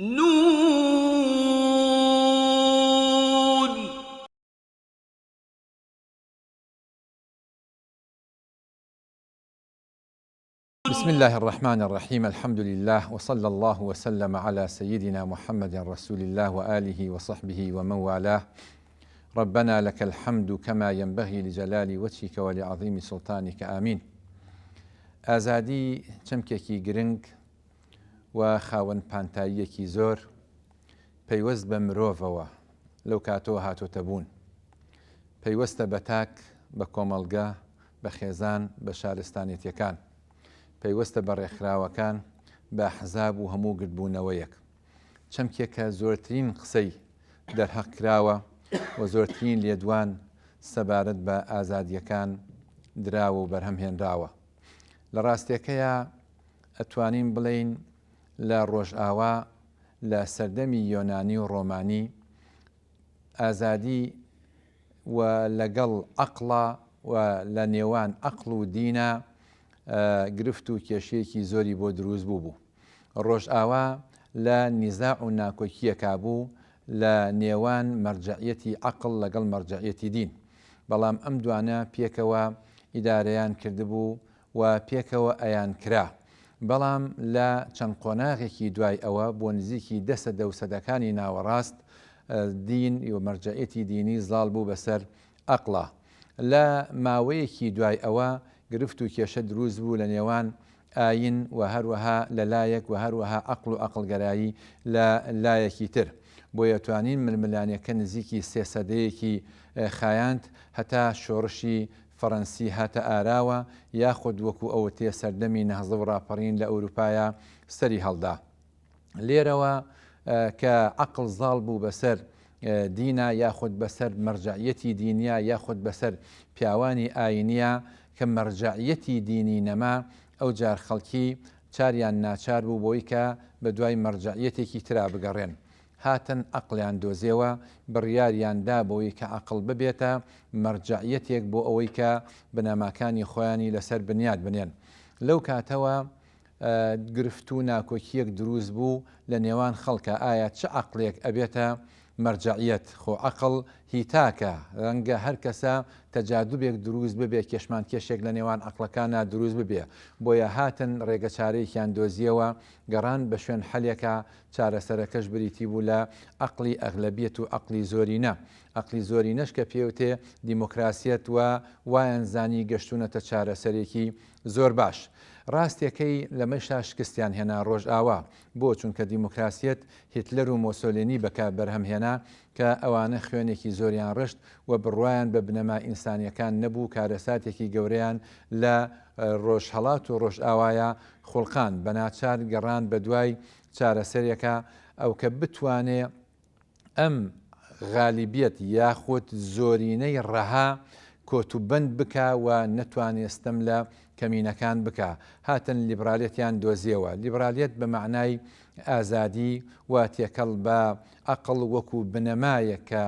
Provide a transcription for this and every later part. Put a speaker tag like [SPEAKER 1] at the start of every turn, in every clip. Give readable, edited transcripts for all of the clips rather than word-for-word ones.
[SPEAKER 1] نون.
[SPEAKER 2] بسم اللە الرحمن الرحیم الحمد للە وصلی اللە وسلم علی سیدنا محمد رسول اللە وآله وصحبه ومن والاه ربنا لک الحمد کما ینبغی لجلال وجهک ولعظیم سلطانک آمین. ئازادی چەمکێکی گرنگ و خاوەن پانتاییەکی زۆر پەیوەست بە مرۆڤەوە لەو کاتەوە هاتۆتە بوون. پەیوەستە بە تاک، بە کۆمەڵگە، بە خێزان، بە شارستانێتیەکان. پەیوەستە بە ڕێکخراوەکان، بە ئەحزاب و هەموو گردبوونەوەیەک. چەمکێکە زۆرترین قسەی دەرهەق کراوە و زۆرترین لێدوان سەبارەت بە ئازادییەکان دراوە و بەرهەم هێنراوە. لە ڕاستیەکەیا ئەتوانین بڵێین لە ڕۆژئاوا لە سەردەمی یۆنانی و ڕۆمانی ئازادی و لەگەڵ عەقڵا و لە نێوان عەقڵ و دینا گرفت و کێشەیەکی زۆری بۆ دروست بوو بوو. ڕۆژئاوا لە نیزاع و ناکۆکییەکا بوو لە نێوان مەرجەعیەتی عەقڵ لەگەڵ مەرجەعیەتی دین. بەڵام ئەم دوانە پێکەوە ئیدارەیان کردبوو و پێکەوە ئەیان کرا. بەڵام لە چەند قۆناغێکی دوای ئەوە بۆ نزیکی دە سەدە و سەدەکانی ناوەڕاست دین و مەرجەعیەتی دینی زاڵ بوو بەسەر ئەقڵا. لە ماوەیەکی دوای ئەوە گرفت و کێشە دروست بوو لە نێوان ئایین و هەروەها لە لایەک و هەروەها عەقڵ و عەقڵگەرایی لە لایەکی تر. بۆیە توانین ململانێکە نزیکی سێ سەدەیەکی خایاند هەتا شۆڕشی فەڕەنسی هاتە ئاراوە یاخود وەکو ئەوتێ سەردەمی نەهزە و ڕاپەڕین لە ئەوروپایا سەری هەڵدا. لێرەوە کە عەقڵ زاڵ بوو بەسەر دینا یاخود بەسەر مەرجەعیەتی دینیا یاخود بەسەر پیاوانی ئاینیا کە مەرجەعیەتی دینی نەما ئەوجار خەڵکی چاریان ناچار بوو بۆی کە بەدوای مەرجەعیەتێکی ترا بگەڕێن. هاتن عەقڵیان دۆزێوە، بڕیاریان دا بەوەی کە عەقڵ ببێتە مەرجەعیەتێک بۆ ئەوەی کە بنەماکانی خۆیانی لەسەر بنیات بنێن. لەو کاتەوە گرفت و ناکۆکییەک دروست بوو لە نێوان خەڵکا، ئایا چ عەقڵێک ئەبێتە مەرجەعیەت؟ خۆ عەقڵ هی تاکە، رەنگە هەر کەسە تەجادوبێک دروست ببێ، کێشمانکێشێک لە نێوان عەقڵەکانا دروست ببێ، بۆیە هاتن رێگەچارەیەکیان دۆزییەوە، گەڕان بە شوێن حەلێکا، چارەسەرەکەش بریتی بوو لە عەقڵی ئەغلەبیەت و عەقڵی زۆرینە. عەقڵی زۆرینەش کە پێوتێ دیمۆکراسیەت و وایان زانی گەشتوونەتە چارەسەرێکی زۆر باش. ڕاستیەکەی لەمەشا شکستیان هێنا ڕۆژئاوا. بۆ؟ چونکە دیمۆکراسیەت هیتلەر و مۆسۆلینی بەکا بەرهەم هێنا کە ئەوانە خوێنێکی زۆریان ڕشت و بڕوایان بە بنەما ئینسانیەکان نەبوو کارەساتێکی گەورەیان لە ڕۆژهەڵات و ڕۆژئاوایا خوڵقاند بەناچار گەڕان بەدوای چارەسەرێکا ئەو کە بتوانێ ئەم غالیبیەت یاخود زۆرینەی ڕەها کۆتوبەند بکا و نەتوانێ ستەم لە کەمینەکان بکا هاتن لیبرالیەتیان دۆزیەوە لیبرالیەت بە مەعنای ئازادی و تێکەڵ بە ئەقڵ وەکو بنەمایەک کە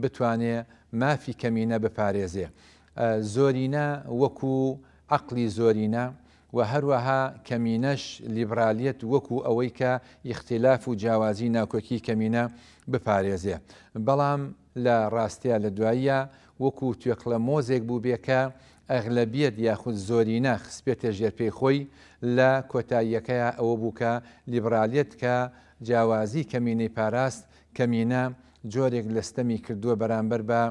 [SPEAKER 2] بتوانێ مافی کەمینە بپارێزێ زۆرینە وەکو عەقڵی زۆرینە و هەروەها کەمینەش لیبرالیەت وەکو ئەوەی کە ئیختیلاف و جیاوازی ناکۆکی کەمینە بپارێزێ. بەڵام لە ڕاستیا لە دواییا وەکو توێکڵە مۆزێک بووبێ کە ئەغلەبیەت یاخود زۆرینە خسبێتە ژێر پێی خۆی، لە کۆتاییەکەیا ئەوە بوو کە لیبرالیەت کە جیاوازی کەمینەی پاراست، کەمینە جۆرێک لە ستەمی کردووە بەرامبەر بە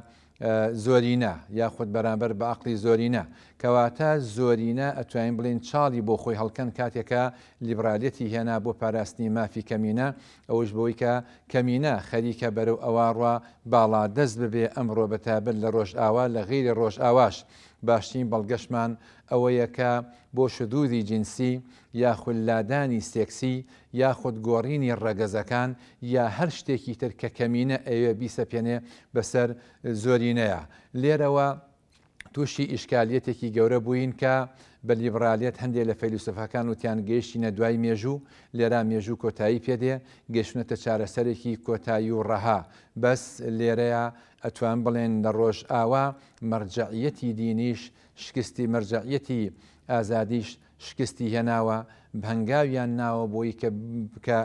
[SPEAKER 2] زۆرینە یاخود بەرامبەر بە عەقڵی زۆرینە. کەواتە زۆرینە ئەتوانین بڵێین چاڵی بۆ خۆی هەڵکەند کاتێ کە لیبرالیەتی هێنا بۆ پاراستنی مافی کەمینە، ئەوەش بەوەی کە کەمینە خەریکە بەرەو ئەوا ڕوا باڵادەست ببێ ئەمڕۆ بەتایبەت لە ڕۆژئاوا لە غەیری ڕۆژئاواش باشترین بەڵگەشمان ئەوەیە کە بۆ شذوذی جنسی یاخود لادانی سێکسی یاخود گۆڕینی ڕەگەزەکان یا هەر شتێکی تر کە کەمینە ئەیەوێ بیسەپێنێ بەسەر زۆرینەیا. لێرەوە تووشی ئیشکالیەتێکی گەورە بووین کە بە لیبرالیەت هەندێ لە فەیلوسوفەکان وتیان گەیشتینە دوای مێژوو، لێرا مێژوو کۆتایی پێ دێ، گەیشتونەتە چارەسەرێکی کۆتایی و ڕەها. بەس لێرەیا ئەتوان بڵێن لە ڕۆژئاوا مەرجەعیەتی دینیش شکستی مەرجەعیەتی ئازادیش شکستی هێناوە، هەنگاویان ناوە بۆی کە کە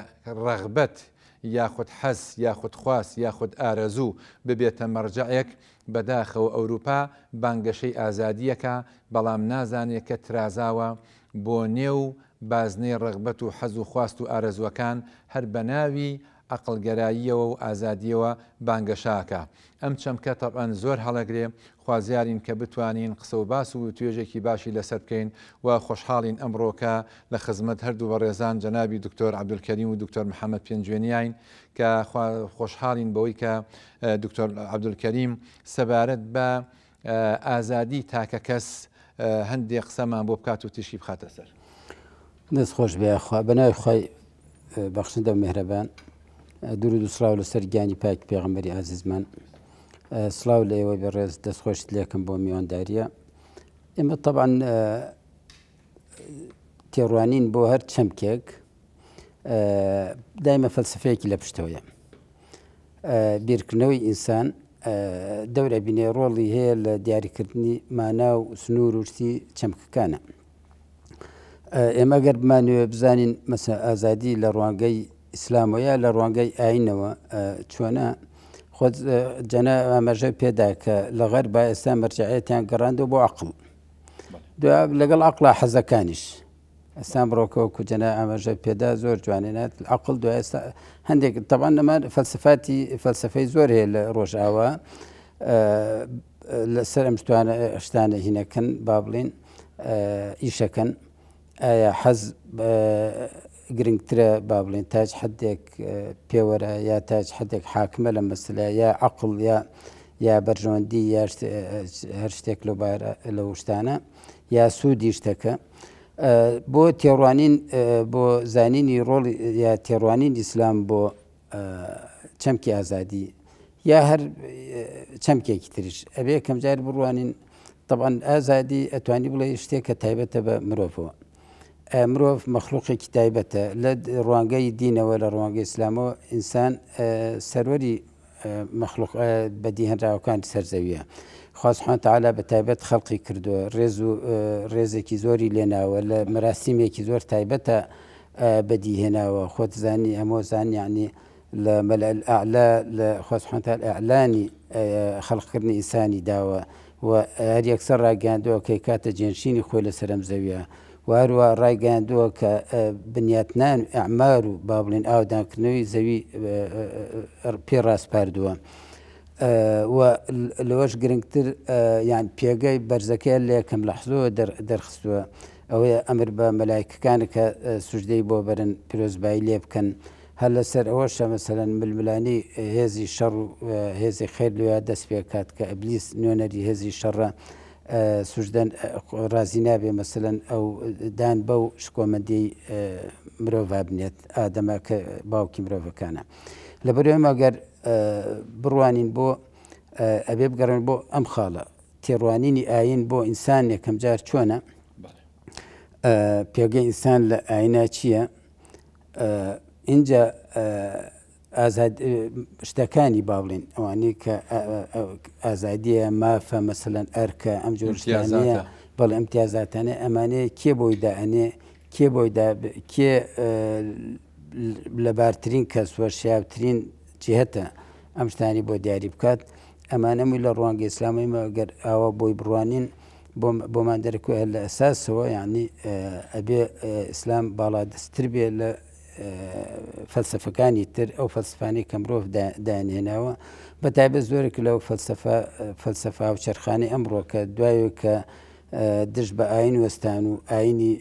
[SPEAKER 2] ڕەغبەت یاخود حەز یاخود خواست یاخود ئارەزوو ببێتە مەرجەعێک، بەداخەوە ئەوروپا بانگەشەی ئازادییەکا بەڵام نازانێ کە ترازاوە بۆ نێو بازنەی ڕەغبەت و حەز و خواست و ئارەزووەکان هەر بەناوی عەقڵگەراییەوە و ئازادییەوە بانگەشە ئەکا. ئەم چەمکە تەبعەن زۆر هەڵەگرێ، خوازیارین کە بتوانین قسە و باس و وتوێژێکی باشی لەسەر بکەین و خۆشحاڵین ئەمڕۆ کە لە خزمەت هەردوو بەڕێزان جەنابی دکتۆر عەبدولکەریم و دکتۆر محەمەد پێنجوێنیین کە خۆشحاڵین بەوەی کە دکتۆر عەبدولکەریم سەبارەت بە ئازادی تاکەکەس هەندێ قسەمان بۆ بکات و تیشکی بخاتە سەر.
[SPEAKER 1] دەست خۆش بێ یاخوا بەناوی خوای بەخشندە و میهرەبان درود و سڵاو لەسەر گیانی پاک پێغەمبەری ئازیزمان سڵاو لە ئێوەی بەڕێز دەستخۆشت لێکم بۆ میوانداریە ئێمە طبعا تێڕوانین بۆ هەر چەمکێک دایمە فەلسفەیەکی لە پشتەوەیە بیرکردنەوەی ئینسان دەورە بینێ ڕۆڵی هەیە لە دیاریکردنی مانا و سنوور و شتی چەمکەکانە ئێمە گەر بمانەوێ بزانین مەسە ئازادی لە ڕوانگەی ئیسلامەوە یا لە ڕوانگەی ئاینەوە چۆنە خۆت جەنا ئاماژە پێدا کە لە غەر با ئێستا مەرجعەتیان گەڕاندەوە بۆ عقل لەگەڵ عقلا حەزەکانیش ئەستان بڕۆکەوە کوجەنا ئاماژە پێدا زۆر جوانێنات عقل دو ئێستا هەندێک تەوان نەمان فەلسفاتی فەلسفەی زۆر هەیە لە ڕۆژئاوا لەسەر ئەم شتانە شتانە هینەکەن با بڵین ئیشەکەن ئایا حەز گرنگترە با بڵێن تاج حدێک پێوەرە یا تاج حدێک حاکمە لە مەسلە یا عقل یا یا بەرژەوەندی یا هەر شتێک لەو بارە لەو شتانە یا سوودی شتەکە بۆ تێڕوانین بۆ زانینی ڕۆڵ یا تێڕوانین ئیسلام بۆ چەمکی ئازادی یا هەر چەمکێکی تریش ئەبێ کەمجار بڕوانین طبعا ئازادی ئەتوانی بڵێ شتێک کە تایبەتە بە مرۆڤەوە مرۆڤ مەخلوقێکی تایبەتە لە ڕوانگەی دینەوە لە ڕوانگەی ئیسلامەوە ئینسان سەروەری مەخلوق بەدیهێنراوەکانی سەر زەویە خوا سبحانە وتعالی بە تایبەت خەڵقی کردووە ڕێز و ڕێزێکی زۆری لێناوە لە مەراسیمێکی زۆر تایبەتە بەدیهێناوە خۆت زانی هەموو زان یعنی لە مەلئ الأعلى لە خوا سبحانە وتعالی ئیعلانی خەڵقکردنی ئینسانی داوە و هەر یەکسەر ڕایگەیاندووە کە کاتە جێنشینی خۆی لەسەر ئەم زەویە و هەروە ڕایگەیاندووە کە بنیاتنان و ئیعمار و با بڵێن ئاوەدانکردنەوەی زەوی پێ ڕاسپاردووە و لەوەش گرنگتر یان پێگەی بەرزەکەی لە یەکەم لەحزەوە دەرخستووە ئەوەیە ئەمر بە مەلایکەکانە کە سوجدەی بۆ بەرن پیرۆزبایی لێ بکەن هەر لەسەر ئەوەشە مەسەلەن ململانێی هێزی شەڕ و هێزی خێر لەوێ دەست پێکات کە ئیبلیس نوێنەری هێزی شەڕە سوجدەن ڕازی نابێ مەسەلەن ئەو دان بەو شکۆمەندی مرۆڤ بنێت ئادەمە کە باوکی مرۆڤەکانە لەبەر ئێمە گەر بڕوانین بۆ ئەبێ بگەڕێن بۆ ئەم خاڵە تێڕوانینی ئاین بۆ ئینسان یەکەم جار چۆنە پێگەی ئینسان لە ئاینا چییە؟ ئینجا ئازاد شتەکانی با بڵێن ئەوانەی کە ئازادیە مافە مەسەلەن ئەرکە ئەم جۆر شتانەیە بەڵێ ئەمتیازاتانە ئەمانەیە کێ بۆی دائەنێ کێ بۆی دا کێ لەبارترین کەس وە شیاوترین جهتە ئەم شتانی بۆ دیاری بکات ئەمانەمووی لە ڕوانگە ئیسلامی مەگەر ئاوا بۆی بڕوانین بۆمان دەرکوێ لە ئەساسەوە یعنی ئەبێ ئیسلام باڵادەستتر بێ لە فەلسفەکانی تر ئەو فەلسفانی کە مرۆڤ دایانهێناوە بە تایبەت زۆرێک لەو فەلسفە فەلسفە و چەرخانی ئەمڕۆ کە دوای کە دژ بە ئاین وەستان و ئاینی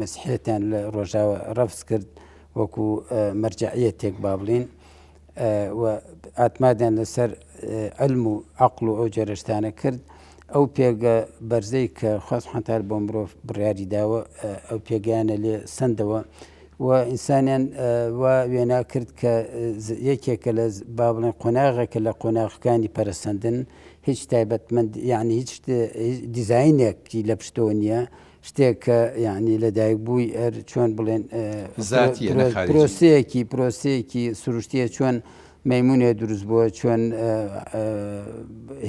[SPEAKER 1] مەسیحێتیان لە ڕۆژاوە ڕەفز کرد وەکو مەرجعیەتێک با بڵین و ئاتمادیان لەسەر علم و عقل و ئەو جۆرە شتانە کرد ئەو پێگە بەرزەی کە خوا سبحانە وتعالی بۆ مرۆڤ بڕیاری داوە ئەو پێگەیانە لێ سەندەوە و ئینسانیان وا وێنا کرد کە یەکێکە لە با بڵێن قۆناغێکە لە قۆناغەکانی پەرەسەندن هیچ تایبەتمەند یعنی هیچ دیزاینێکی لە پشتەوە نییە شتێک کە یعنی لەدایک بووی ئەر چۆن بڵێن پرۆسەیەکی پرۆسەیەکی سروشتیە چۆن مەمونێ دروست بووە چۆن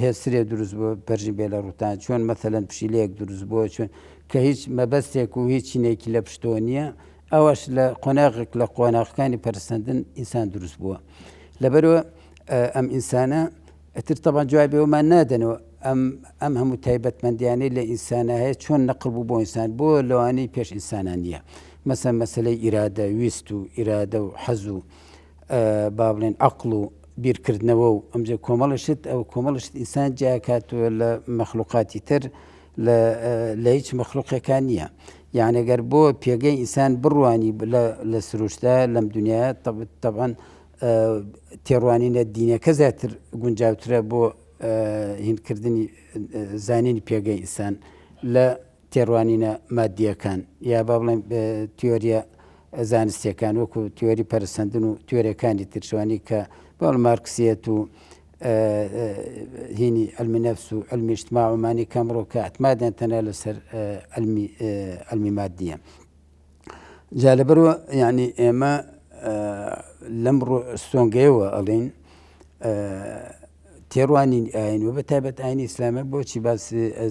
[SPEAKER 1] هێسترێ دروست بووە پەرژین بێ لە ڕوتان چۆن مەثلەن پشیلەیەک دروست بووە چۆن کە هیچ مەبەستێک و هیچ چینێکی لە پشتۆ نییە. ئەوەش لە قۆناغێک لە قۆناغەکانی پەرسەندن ئینسان دروست بووە لەبەرەوە ئەم ئینسانە ئەتر تەبان جوابی ئەومان نادەنەوە ئەم ئەم هەموو تایبەتمەندیانەی لە ئینسانە هەیە چۆن نەقل بوو بۆ ئینسان بۆ لەوانەی پێش ئینسانان نییە مەسە مەسلەی ئیرادە ویست و ئیرادە و حەز و با بڵێن عقل و بیرکردنەوە و ئەمجە کۆمەڵە شت ئەو کۆمەڵە شت ئینسان جیاکاتەوە لە مەخلوقاتی تر لە هیچ مەخلوقێکان نییە یعنی گەر بۆ پێگەی ئینسان بڕوانی لە سروشتا لەم دنیا تەبعەن تێڕوانینە دینەکە زیاتر گونجاوترە بۆ هینکردنی زانینی پێگەی ئینسان لە تێڕوانینە مادیەکان یا با بڵێن تیۆریە زانستیەکان وەکو تیۆری پەرسەندن و تیۆرەکانی ترشوانی کە باڵ مارکسیەت و هینی علمی نفس و علمی اجتماع ومانی کەمڕۆ کە اعتمادیان تەنها لەسەر علمی علمی مادیە جا لەبەرەوە یعنی ئێمە لەم سۆنگەیەوە ئەڵین تێڕوانین ئاین و بە تایبەت ئاینی ئیسلامە بۆچی باس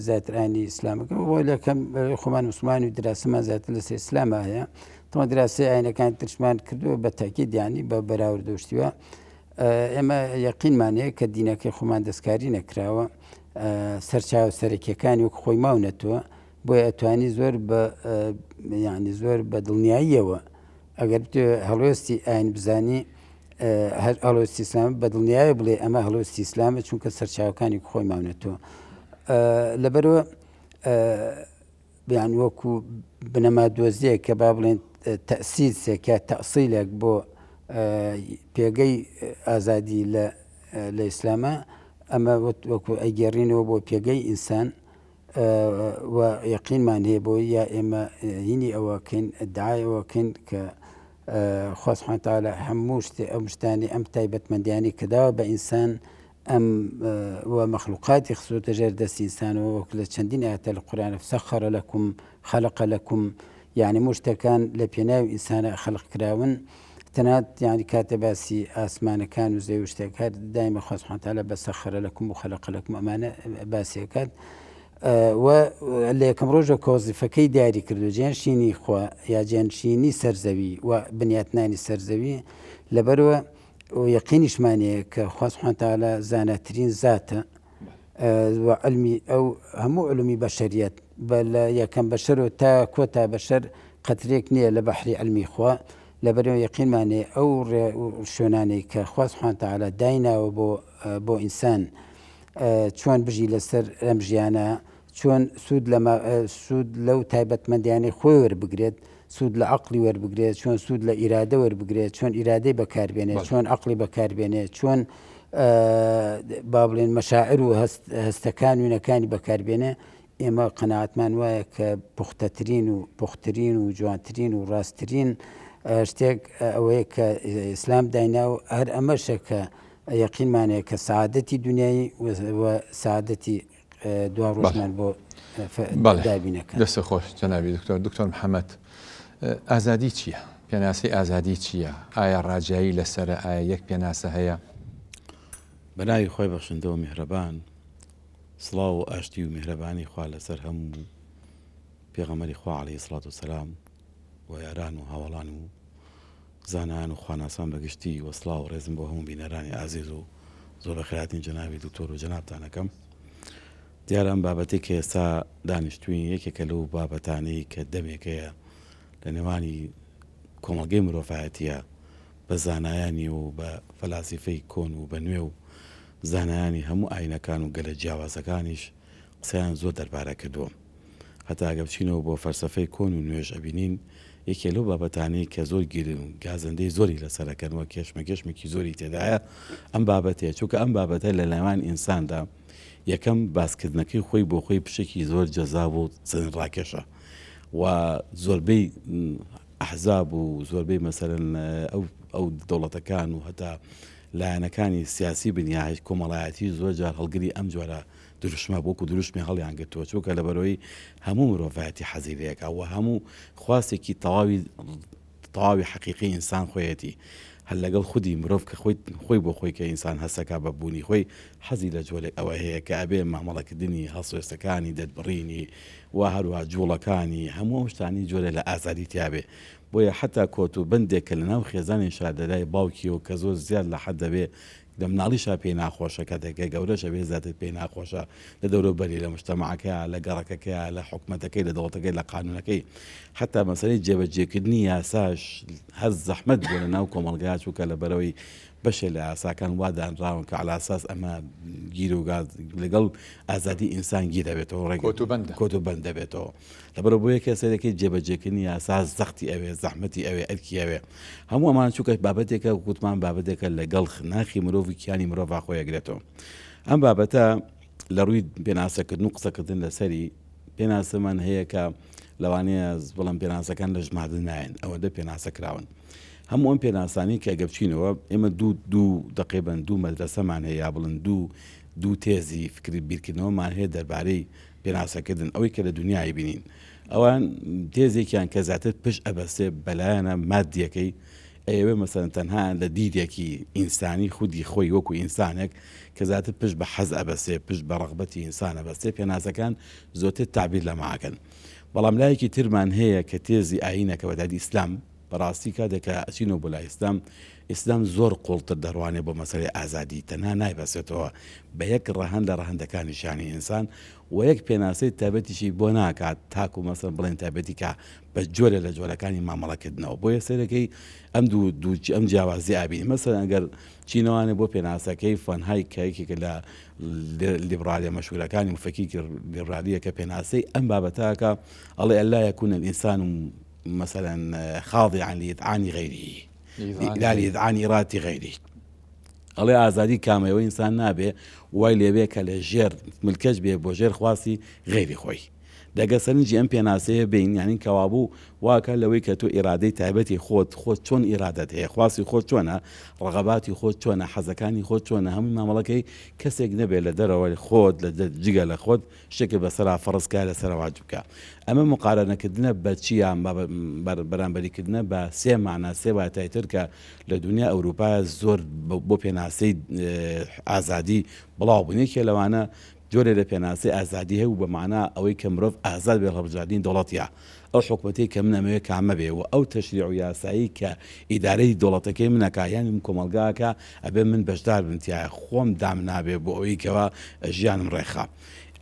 [SPEAKER 1] زیاتر ئاینی ئیسلامەکە بۆ لەکەم خۆمان مسلمان و دراسەمان زیاتر لەسەر ئیسلامە هەیە تەوە دراسی ئاینەکان ترشمان کردووە بە تاکی دیانی بە بەراوردۆشتیوە ئێمە یەقینمان هەیە کە دینەکەی خۆمان دەستکاری نەکراوە سەرچاوە سەرەکیەکانی وەک خۆی ماونەتەوە بۆیە ئەتوانی زۆر بە یعنی زۆر بە دڵنیاییەوە ئەگەر بتەوێ هەڵوێستی ئاین بزانی هەر هەڵوێستی ئیسلام بە دڵنیایی بڵێ ئەمە هەڵوێستی ئیسلامە چونکە سەرچاوەکانی خۆی ماونەتەوە لەبەرەوە بیان وەکو بنەما دۆزیە کە با بڵێن تەسیسێک یا تەسیلێک بۆ پێگەی ئازادی لە لە ئیسلامە ئەمە وەکو ئەیگەڕینەوە بۆ پێگەی ئینسان و یەقینمان هەیە بۆی یا ئێمە هینی ئەوەکەین ئەدعای ئەوەکەین کە خوا سبحانه وتعالی هەموو شتێ ئەم شتانی ئەم تایبەتمەندیانی کە داوە بە ئینسان ئەم و مەخلوقاتی خستووەتە ژێر دەستی ئینسانەوە وەک لە چەندین ئاەتە لە قورآن سەخەرە لەکم خەلق لەکم یعنی مشتەکان لە پێناوی ئینسانە خەلق کراون تەنات یعنی کاتێ باسی ئاسمانەکان و زەوی و شتێک هەر دایمە خوا سبحانه وتعالی بە سەخەرە لەکم و خەلق لەکم ئەمانە باسیەکات و لە یەکەم ڕۆژە کە وەزیفەکەی دیاری کردو جێنشینی خوا یا جێنشینی سەرزەوی و بنیاتنانی سەرزەوی لەبەرەوە یەقینیشمان هەیە کە خوا سبحانه وتعالی زاناترین زاتە و علمی ئەو هەموو علومی بەشەریەت بە لە یەکەم بەشەر و تا کۆتا بەشەر قەترێک نییە لە بەحری علمی خوا لەبەرەوە یەقینمان هەیە ئەو ڕێ شوێنانەی کە خوا سبحانه وتعالی دایناوە بۆ بۆ ئینسان چۆن بژی لەسەر ئەم ژیانە چۆن سوود لە سوود لەو تایبەتمەندیانەی خۆی وەربگرێت سوود لە عقلی وەربگرێت چۆن سوود لە ئیرادە وەربگرێت چۆن ئیرادەی بەکاربێنێت چۆن عقلی بەکاربێنێت چۆن با بڵێن مەشاعر و هەستەکان وینەکانی بەکاربێنێ ئێمە قەناعەتمان وایە کە پوختەترین و پوخترین و جوانترین و ڕاستترین شتێک ئەوەیە کە ئیسلام داینا و هەر ئەمەشە کە یەقینمان هەیە کە سەعادەتی دنیایی و سەعادەتی دوا ڕۆژمان بۆ دابینەکە.
[SPEAKER 2] دەست خۆش جەنابی دکتۆر. دکتۆر محەممەد ئازادی چییە؟ پێناسەی ئازادی چییە؟ ئایا ڕاجایی لەسەرە؟ ئایا یەک پێناسە هەیە؟
[SPEAKER 3] بە ناوی خۆی بەخشندە و میهرەبان سڵاو و ئاشتی و میهرەبانی خوا لەسەر هەموو پێغەمبەری خوا عەلەیهی سڵات و سەلام و یاران و هاوەڵان و زانایان و خواناسان بەگشتی و سڵاو و ڕێزم بۆ هەموو بینەرانی ئازیز و زۆر بەخێرهاتنی جەنابی دکتۆر و جەنابتان ئەکەم. دیارە ئەم بابەتەی کە ئێستا دانیشتوین یەکێکە لەو بابەتانەی کە دەمێکەیە لە نێوانی کۆمەڵگەی مرۆڤایەتیە بە زانایانی و بە فەلاسیفەی کۆن و بە نوێ و زانایانی هەموو ئاینەکان و گەلە جیاوازەکانیش قسەیان زۆر دەربارە کردووە. هەتا ئەگەر بچینەوە بۆ فەلسەفەی کۆن و نوێش ئەبینین یەکێ لەو بابەتانەی کە زۆر گرنگ گازەندەی زۆری لەسەرەکەن و کێشمەکێشمێکی زۆری تێدایە ئەم بابەتەیە چونکە ئەم بابەتە لە نێوان ئینساندا یەکەم باسکردنەکەی خۆی بۆ خۆی پشێکی زۆر جەزاب و سەرنجڕاکێشە و زۆربەی ئەحزاب و زۆربەی مەسەلەن ئەو ئەو دەوڵەتەکان و هەتا لایەنەکانی سیاسی بن یا کۆمەڵایەتی زۆر جار هەڵگری ئەم جۆرە دروشمە وەکو دروشمی هەڵیان گرتووە چونکە لەبەرەوەی هەموو مرۆڤایەتی حەزی لێکا و هەموو خواستێکی تەواوی تەواوی حەقیقی ئینسان خۆیەتی هەر لەگەڵ خودی مرۆڤ کە خۆی خۆی بۆ خۆی کە ئینسان هەسەکا بە بوونی خۆی حەزی لە جۆرێک ئەوە هەیە کە ئەبێ مامەڵەکردنی هەڵسوێستەکانی دەربڕینی و هەروەها جوڵەکانی هەموو ئەو شتانی جۆرێ لە ئازادی تیابێ. بۆیە حەتا کۆت و بەندێک کە لەناو خێزانیشا لەلای باوکیەوە کە زۆر زیاد لە حەد دەبێ لە مناڵیشا پێی ناخۆشە کاتێک کە گەورەش ئەبێ زیاتر پێی ناخۆشە لە دەوروبەری لە مجتەمەعەکەیا لە گەڕەکەکەیا لە حکومەتەکەی لە دەوڵەتەکەی لە قانونەکەی حەتا مەسەلەی جێبەجێکردنی یاساش هەر زەحمەت بووە لە ناو کۆمەڵگا چونکە لەبەرئەوەی بەشێ لە یاساکان وا دانراون کە عەلا ئەساس ئەمە گیر و گاز لەگەڵ ئازادی ئینسان گیر دەبێتەوە ڕێک
[SPEAKER 2] کۆت و بەندە.
[SPEAKER 3] کۆت و بەند دەبێتەوە لەبەرئەوە بۆیە کە سەیرەکەی جێبەجێکردنی یاسا زەختی ئەوێ زەحمەتی ئەوێ ئەرکی ئەوێ هەموو ئەمانە چونکە بابەتێکە گوتمان بابەتێکە لەگەڵ ناخی مرۆڤ و کیانی مرۆڤا خۆی ئەگرێتەوە ئەم بابەتە لە ڕووی پێناسەکردن و قسەکردن لەسەری پێناسەمان هەیە کە لەوانەیە بڵم پێناسەکان لە ژماردن نایەن ئەوەندە پێناسە کراون هەموو ئەم پێناسانی کە گە بچینەوە ئێمە دوو دوو دەقیبەن دوو مەدرسەمان هەیە یا بڵن دوو دوو تێزی فکری بیرکردنەوەمان هەیە دەربارەی پێناسەکردن ئەوەی کە لە دنیای بینین ئەوان تێزێکیان کە زیاتر پشت ئەبەستێ بەلایەنە مادیەکەی ئەیەوێ مەسەلەن تەنها لە دیدێکی ئینسانی خودی خۆی وەکو ئینسانێک کە زیاتر پشت بە حەز ئەبەستێ پشت بە ڕەغبەتی ئینسان ئەبەستێ پێناسەکان زۆرتر تەعبیر لەمە ئەکەن بەڵام لایەکی ترمان هەیە کە تێزی ئایینە کە بەتایبەتی ئیسلام بەڕاستی کاتێک کە ئەچینەوە بۆ لای ئیسلام ئیسلام زۆر قوڵتر دەڕوانێ بۆ مەسەلەی ئازادی تەنها نایبەستێتەوە بە یەک ڕەهەند لە ڕەهەندەکانی ژیانی ئینسان و یەک پێناسەی تایبەتیشی بۆ ناکات تاکو مەسەلەن بڵێن تایبەتی کە بە جۆرێ لە جۆرەکانی مامەڵەکردنەوە بۆیە سەیرەکەی ئەم دوو دوو ئەم جیاوازی ئابینی مەسەلەن ئەگەر چینەوانێ بۆ پێناسەکەی فۆن هایک کە یەکێکە لە لیبرالیە مەشهورەکانی مفەکیکی لیبرالیە کە پێناسەی ئەم بابەتەکە ئەڵێ ئەلا یەکون الانسان مثلا خاضعا لإذعان غيره لا لإذعان إرادة غيره ئەڵێ ئازادی کامەوە ئینسان نابێ وای لێبێ کە لە ژێر ملکەچ بێ بۆ ژێر خواستی غەیری خۆی. دەگە سەرنجی ئەم پێناسەیە بین یانی کەوابوو واکە لەوەی کە تۆ ئیرادەی تایبەتی خۆت خۆت چۆن ئیرادەت هەیە خواستی خۆت چۆنە ڕەغەباتی خۆت چۆنە حەزەکانی خۆت چۆنە هەمووی مامەڵەکەی کەسێک نەبێ لە دەرەوەی خۆت لە جگە لە خۆت شتێکت بەسەرا فەڕز کا لەسەرا واجب کا ئەمە مقارەنەکردنە بە چی یان بەرامبەریکردنە بە سێ مانا سێ واتای تر کە لە دنیا ئەوروپا زۆر بۆ پێناسەی ئازادی بڵاو بوون یەکێ لەوانە جۆرێ لە پێناسەی ئازادی هەبوو بە مانا ئەوەی کە مرۆڤ ئازاد بێ هەڵبژاردنی دەوڵەتیا ئەو حکومەتەی کە من ئەمەوێ کامە بێ و ئەو تەشریع و یاسایی کە ئیدارەی دەوڵەتەکەی من ئەکا یان کۆمەڵگا ئەکا ئەبێ من بەشدار بم تیایا خۆم دامنابێ بۆ ئەوەی کەوا ژیانم ڕێکخا.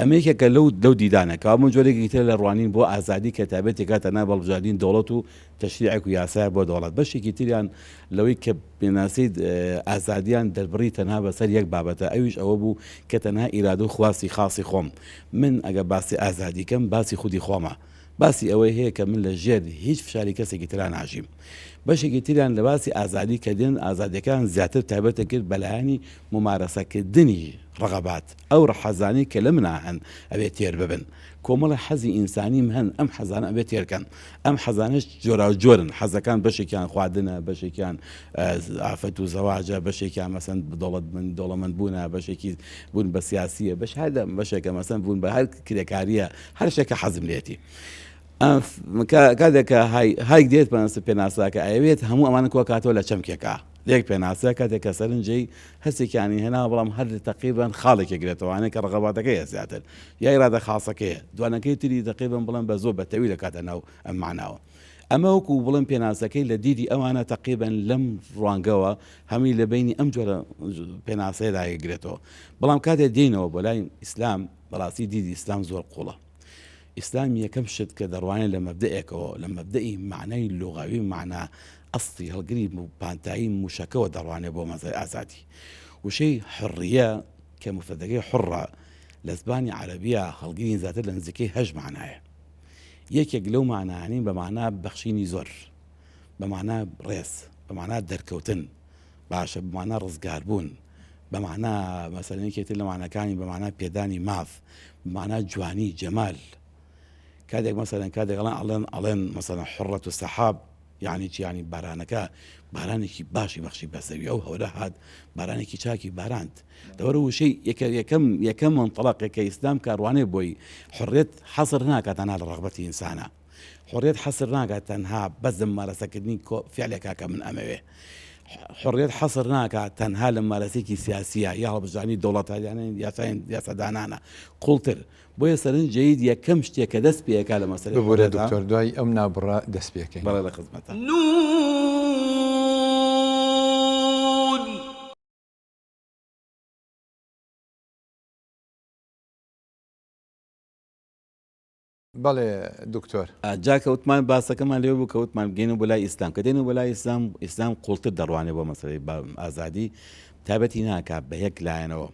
[SPEAKER 3] ئەمە یەکێکە لەو لەو دیدانە کەوا بۆ جۆرێکی ترە لە ڕوانین بۆ ئازادی کە تایبەتی کاتە نا بەڵبژاردنی دەوڵەت و تەشریعێک و یاسایە بۆ دەوڵەت بەشێکی تریان لەوەی کە پێناسەی ئازادیان دەربڕی تەنها بەسەر یەک بابەتە ئەویش ئەوە بوو کە تەنها ئیرادە و خواستی خاصی خۆم من ئەگەر باسی ئازادی کەم باسی خودی خۆمە باسی ئەوەی هەیە کە من لە ژێر هیچ فشاری کەسێکی ترا ناژیم. بەشێکی تریان لە باسی ئازادی کە دێن ئازادیەکان زیاتر تایبەتە کرد بە لایەنی مومارەسەکردنی ڕەغەبات ئەو ڕەحەزانەی کە لە منا هەن ئەبێ تێر ببن. کۆمەڵێ حەزی ئینسانیم هەن ئەم حەزانە ئەبێ تێر کەن. ئەم حەزانەش جۆراوجۆرن حەزەکان بەشێکیان خواردنە بەشێکیان ئافەت و زەواجە بەشێکیان مەسەن دەوڵەتمەند دەوڵەمەند بوونە بەشێکی بوون بە سیاسیە بەش هەر بەشێکە مەسەن بوون بە هەر کرێکاریە هەر شتێک کە حەزم لێتی کاتێک کە هایک دێت پێناسە پێناساکە ئەیەوێت هەموو ئەمانە کۆکاتەوە لە چەمکێکا لێک پێناسە کاتێک کە سەرنجەی هەستێکیانی هێنا بەڵام هەر تەقریبان خاڵێکی گرێتەوانێ کە ڕەغەباتەکەیە زیاتر یا ئیرادە خاصەکەیە دوانەکەی تری تەقریبان بڵێن بە زۆر بە تەوی دەکاتە ناو ئەم معناوە ئەمە وەکو بڵێن پێناسەکەی لە دیدی ئەوانە تەقریبان لەم ڕوانگەوە هەمووی لە بینی ئەم جۆرە پێناسەیەدا یەکگرێتەوە بەڵام کاتێ دێینەوە بۆ لای ئیسلام بەڕاستی دیدی ئیسلام زۆر قوڵە ئیسلام یەکەم شت کە دەڕوانێت لە مەبدەئێکەوە لە مەبدەئی مەعنای لوغەوی مەعنا ئەسڵی هەڵگری پانتایی موشەکەوە دەڕوانێت بۆ مەسەلەی ئازادی وشەی حڕیە کە مفرەدەکەی حڕە لە زبانی عەرەبیە هەڵگری زیاتر لە نزیکەی هەشت مەعنایە یەکێک لەو مەعنایانەی بە مەعنا بەخشینی زۆر بە مەعنا ڕێز بە مەعنا دەرکەوتن باشە بە مانا ڕزگاربوون، بە مانا مەسەلەن یەکێک تر لە ماناکانی بە مانا پێدانی ماف، بە مانا جوانی، جەمال. کاتێک مەسەلەن کاتێک ئەڵێن ئەڵێن ئەڵێن مەسەلەن حڕەت و سەحاب یعنی چی یعنی بارانەکە بارانێکی باشی بەخشی بە زەوی ئەو هەورە هات بارانێکی چاکی باراند لەبەر وشەی یەکە یەکەم یەکەم منطلقێک کە ئیسلام کاروانێ بۆی حڕێت حەسر ناکات تەنها لە ڕەغبەتی ئینسانە حوڕیەت حەسر ناکات تەنها بەس لە ممارەسەکردنی کۆ فعلێکا کە من ئەمەوێ. حڕیەت حەسر ناکات تەنها لە ممارەسەیەکی سیاسیە یا هەڵبژاردنی دەوڵەتە یان یاسای یاسادانانە قوڵتر بۆیە سەرنج جەید یەکەم شتێک کە دەست پێ ئەکا لە مەسەلەی
[SPEAKER 2] ببورە
[SPEAKER 3] حڕیەتا
[SPEAKER 2] دکتۆر دوای ئەم ناوبڕە دەست پێ کەین.
[SPEAKER 3] بەڵێ لە خزمەتە.
[SPEAKER 4] نون.
[SPEAKER 2] بەڵێ دکتۆر.
[SPEAKER 3] جا کە وتمان باسەکەمان لەوێ بوو کە وتمان بگەینەوە بۆ لای ئیسلام، کە دێنەوە بۆ لای ئیسلام، ئیسلام قوڵتر دەڕوانێ بۆ مەسەلەی ئازادی، تایبەتی ناکا بە یەک لایەنەوە.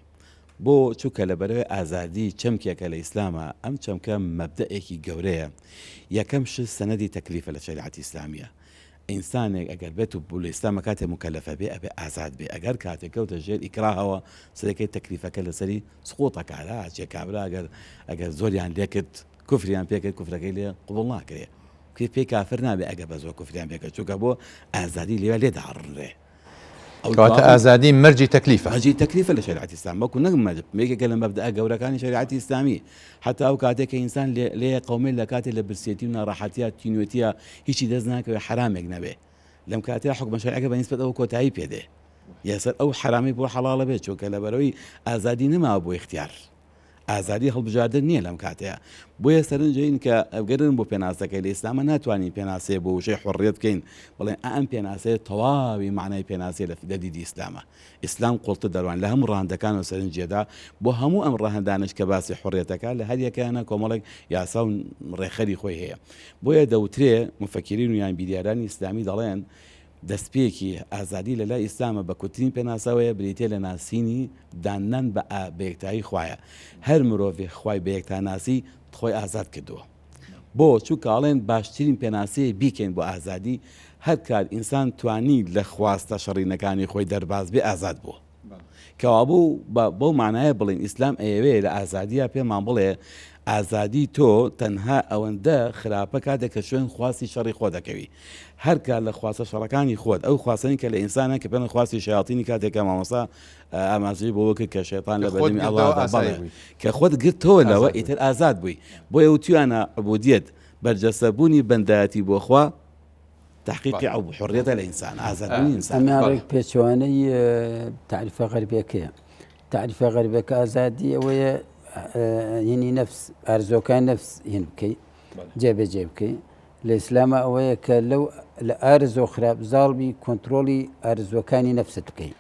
[SPEAKER 3] بۆ؟ چونکە لەبەرئەوەی ئازادی چەمکێکە لە ئیسلاما، ئەم چەمکە مەبدەئێکی گەورەیە. یەکەم شت سەنەدی تەکلیفە لە شەریعەتی ئیسلامییە. ئینسانێک ئەگەر بێت و لە ئیسلاما کاتێ موکەلەفە بێ ئەبێ ئازاد بێ، ئەگەر کاتێ کەوتە ژێر ئیکراهەوە سەرەکەی تەکلیفەکە لەسەری سقوط ئەکا لا ئەچێ کابرا ئەگەر ئەگەر زۆریان لێکرد کوفریان پێکرد کوفرەکەی لێ قبوڵ ناکرێ کێ پێی کافر نابێ ئەگەر بە زۆر کوفریان پێکرد چونکە بۆ ئازادی لێ لێ داڕنرێ
[SPEAKER 2] کەواتە ئازادی مەرجی تەکلیفە
[SPEAKER 3] مەرجی تەکلیفە لە شەریعەتی ئیسلام وەکو نەک مەرج یەکێکە لە مەبدەئە گەورەکانی شەریعەتی ئیسلامی حتا ئەو کاتێک کە ئینسان لێ قومێ لە کاتێ لە برسێتی و ناڕەحەتیە تینوێتیە هیچی دەست ناکەوێ حرامێک نەبێ لەم کاتەیا حوکمە شەرعەکە بە نیسبەت ئەوە کۆتایی پێ دێ یەسەر ئەو حەرامەی بۆ حەڵاڵە بێت چونکە لەبەرەوەی ئازادی نەماوە بۆ ئیختیار ئازادی هەڵبژاردن نییە لەم کاتەیە بۆیە سەرنجین کە ئەگەرن بۆ پێناسەکەی لە ئیسلامە ناتوانین پێناسەیە بۆ وشەی حڕیت بکەین بڵێن ئەم پێناسەیە تەواوی معنای پێناسەیە لە دیدی ئیسلامە ئیسلام قوڵتر دەروان لە هەموو ڕەهەندەکان و سەرنجێدا بۆ هەموو ئەم ڕەهەندانەش کە باسی حڕیەتەکە لە هەریەکەیانە کۆمەڵێک یاسا و ڕێکخەری خۆی هەیە بۆیە دەوترێ موفەکیرین و یان بیریارانی ئیسلامی دەڵێن دەستپێکی ئازادی لە لای ئیسلامە بە کورتترین پێناسەوەیە بریتیە لە ناسینی داننان بە بە یەکتایی خوایە هەر مرۆڤێ خوای بە یەکتا ناسی خۆی ئازاد کردووە بۆ چونکە ئەڵێن باشترین پێناسەیە بیکەین بۆ ئازادی هەر کات ئینسان توانی لە خواستە شەڕینەکانی خۆی دەرباز بێ ئازاد بووە. کەوابوو با بەو مانایە بڵێین ئیسلام ئەیەوێ لە ئازادییا پێمان بڵێ ئازادی تۆ تەنها ئەوەندە خراپە کاتێک کە شوێن خواستی شەڕی خۆ دەکەوی هەر کات لە خواستە شەڕەکانی خۆت ئەو خواستەی کە لە ئینسانە کە پێڵێن خواستی شەیاتینی کاتێک کە مامۆستا ئاماژەی بۆ کرد کە شەیتان لە بەردەمی ئەڵڵا بەڵێ کە خۆت گرتەوە لەوە ئیتر ئازاد بووی بۆیە وتویانە عبودیەت بەرجەستەبوونی بەندایەتی بۆ خوا تحقیقی ئەو حڕیەتە لە ئینسان ئازادبوونی ئینسان.
[SPEAKER 1] ئەمە ڕێک پێچەوانەی تەعریفە غەربیەکەیە. تەعریفە غەربیەکە ئازادی ئەوەیە هینی نەفس ئارزۆکان نەفس هین بکەی جێبەجێ بکەی لە ئیسلامە ئەوەیە کە لەو لە ئارزۆ خراپ زاڵبی کۆنتترۆلی ئارزوەکانی نەفست بکەی.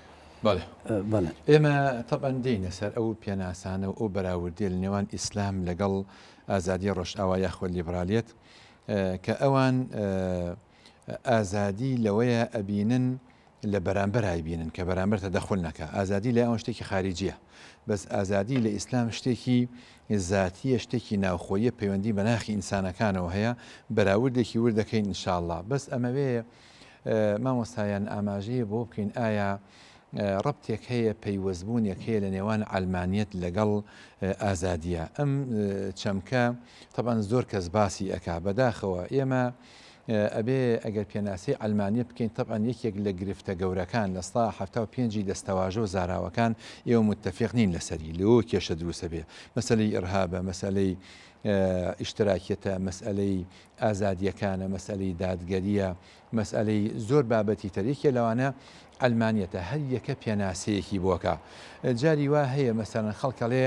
[SPEAKER 2] بەڵێ ئێمە تەبعەن دێینە سەر ئەو پێناسانە و ئەو بەراوردێ لە نێوان ئیسلام لەگەڵ ئازادی ڕۆژئاوا یاخود لیبرالیەت کە ئەوان ئازادی لەوەیە ئەبینن لە بەرامبەر ئایبینن کە بەرامبەر تەدەخول نەکا ئازادی لای ئەوان شتێکی خاریجیە بەس ئازادی لە ئیسلام شتێکی زاتیە شتێکی ناوخۆیە پەیوەندی بە ناخی ئینسانەکانەوە هەیە بەراوردێکی ورد دەکەین ئینشاءاللە بەس ئەمەوێ مامۆستایان ئاماژەیە بۆ بکەین ئایا ڕەبتێک هەیە، پەیوەستبوونێک هەیە لە نێوان عەلمانیەت لەگەڵ ئازادیە. ئەم چەمکە تەبعەن زۆر کەس باسی ئەکا، بەداخەوە ئێمە ئەبێ ئەگەر پێناسەی عەلمانیەت بکەین تەبعەن یەکێک لە گرفتە گەورەکان لە سا 75 ی دەستەواژە و زاراوەکان ئێوە متەفیق نین لەسەری، لەوە کێشە دروست ئەبێ. مەسەلەی ئیرهابە، مەسەلەی ئیشتراکیەتە، مەسەلەی ئازادیەکانە، مەسەلەی دادگەریە، مەسئەلەی زۆر بابەتی تر یەکێ لەوانە عەلمانیەتە هەر یەکە پێناسەیەکی بۆکا جاری وا هەیە مەسەلەن خەڵک ئەڵێ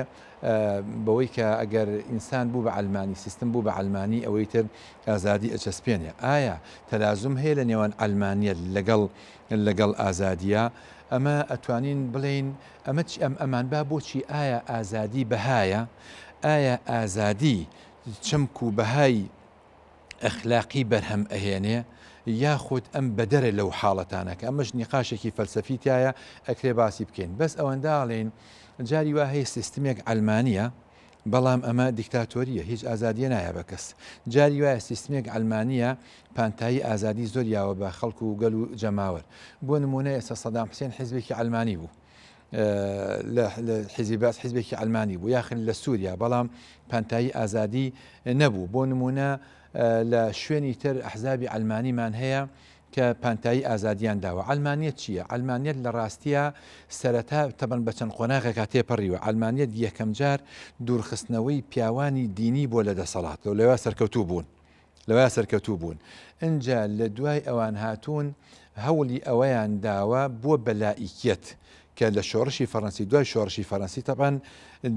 [SPEAKER 2] بەوەی کە ئەگەر ئینسان بوو بە عەلمانی سیستم بوو بە عەلمانی ئەوەی تر ئازادی ئەچەسپێنێ ئایا تەلازوم هەیە لە نێوان عەلمانیەت لەگەڵ لەگەڵ ئازادیە ئەمە ئەتوانین بڵێین ئەمە چی ئەم ئەمان با بۆچی ئایا ئازادی بەهایە ئایا ئازادی چەمک و بەهای ئەخلاقی بەرهەم ئەهێنێ یاخود ئەم بەدەرە لەو حاڵەتانە کە ئەمەش نیقاشێکی فەلسەفی تایە ئەکرێ باسی بکەین بەس ئەوەندە ئەڵێین جاری وا هەیە سیستمێک عەلمانیە بەڵام ئەمە دیکتاتۆریە هیچ ئازادیە نایە بە کەس جاری وایە سیستمێک عەلمانیە پانتایی ئازادی زۆر یاوە بە خەڵک و گەل و جەماوەر بۆ نمونە ئێستا سەدام حسێن حیزبێکی عەلمانی بوو لە حیزبی بەعس حیزبێکی عەلمانی بوو یاخن لە سووریا بەڵام پانتایی ئازادی نەبوو بۆ نمونە لە شوێنی تر ئەحزابی عەلمانیمان هەیە کە پانتایی ئازادیان داوە عەلمانیەت چییە؟ عەلمانیەت لە ڕاستیە سەرەتا تەبەن بە چەند قۆناغێکا تێپەڕیوە عەلمانیەت یەکەم جار دوورخستنەوەی پیاوانی دینی بۆ لە دەسەڵات لەوە سەرکەوتوو بوون لەوەیا سەرکەوتوو بوون ئنجا لە دوای ئەوان هاتوون هەوڵی ئەوەیان داوە بووە بە لائیکیەت کە لە شۆڕشی فەڕەنسی دوای شۆڕشی فەڕەنسی تەبعەن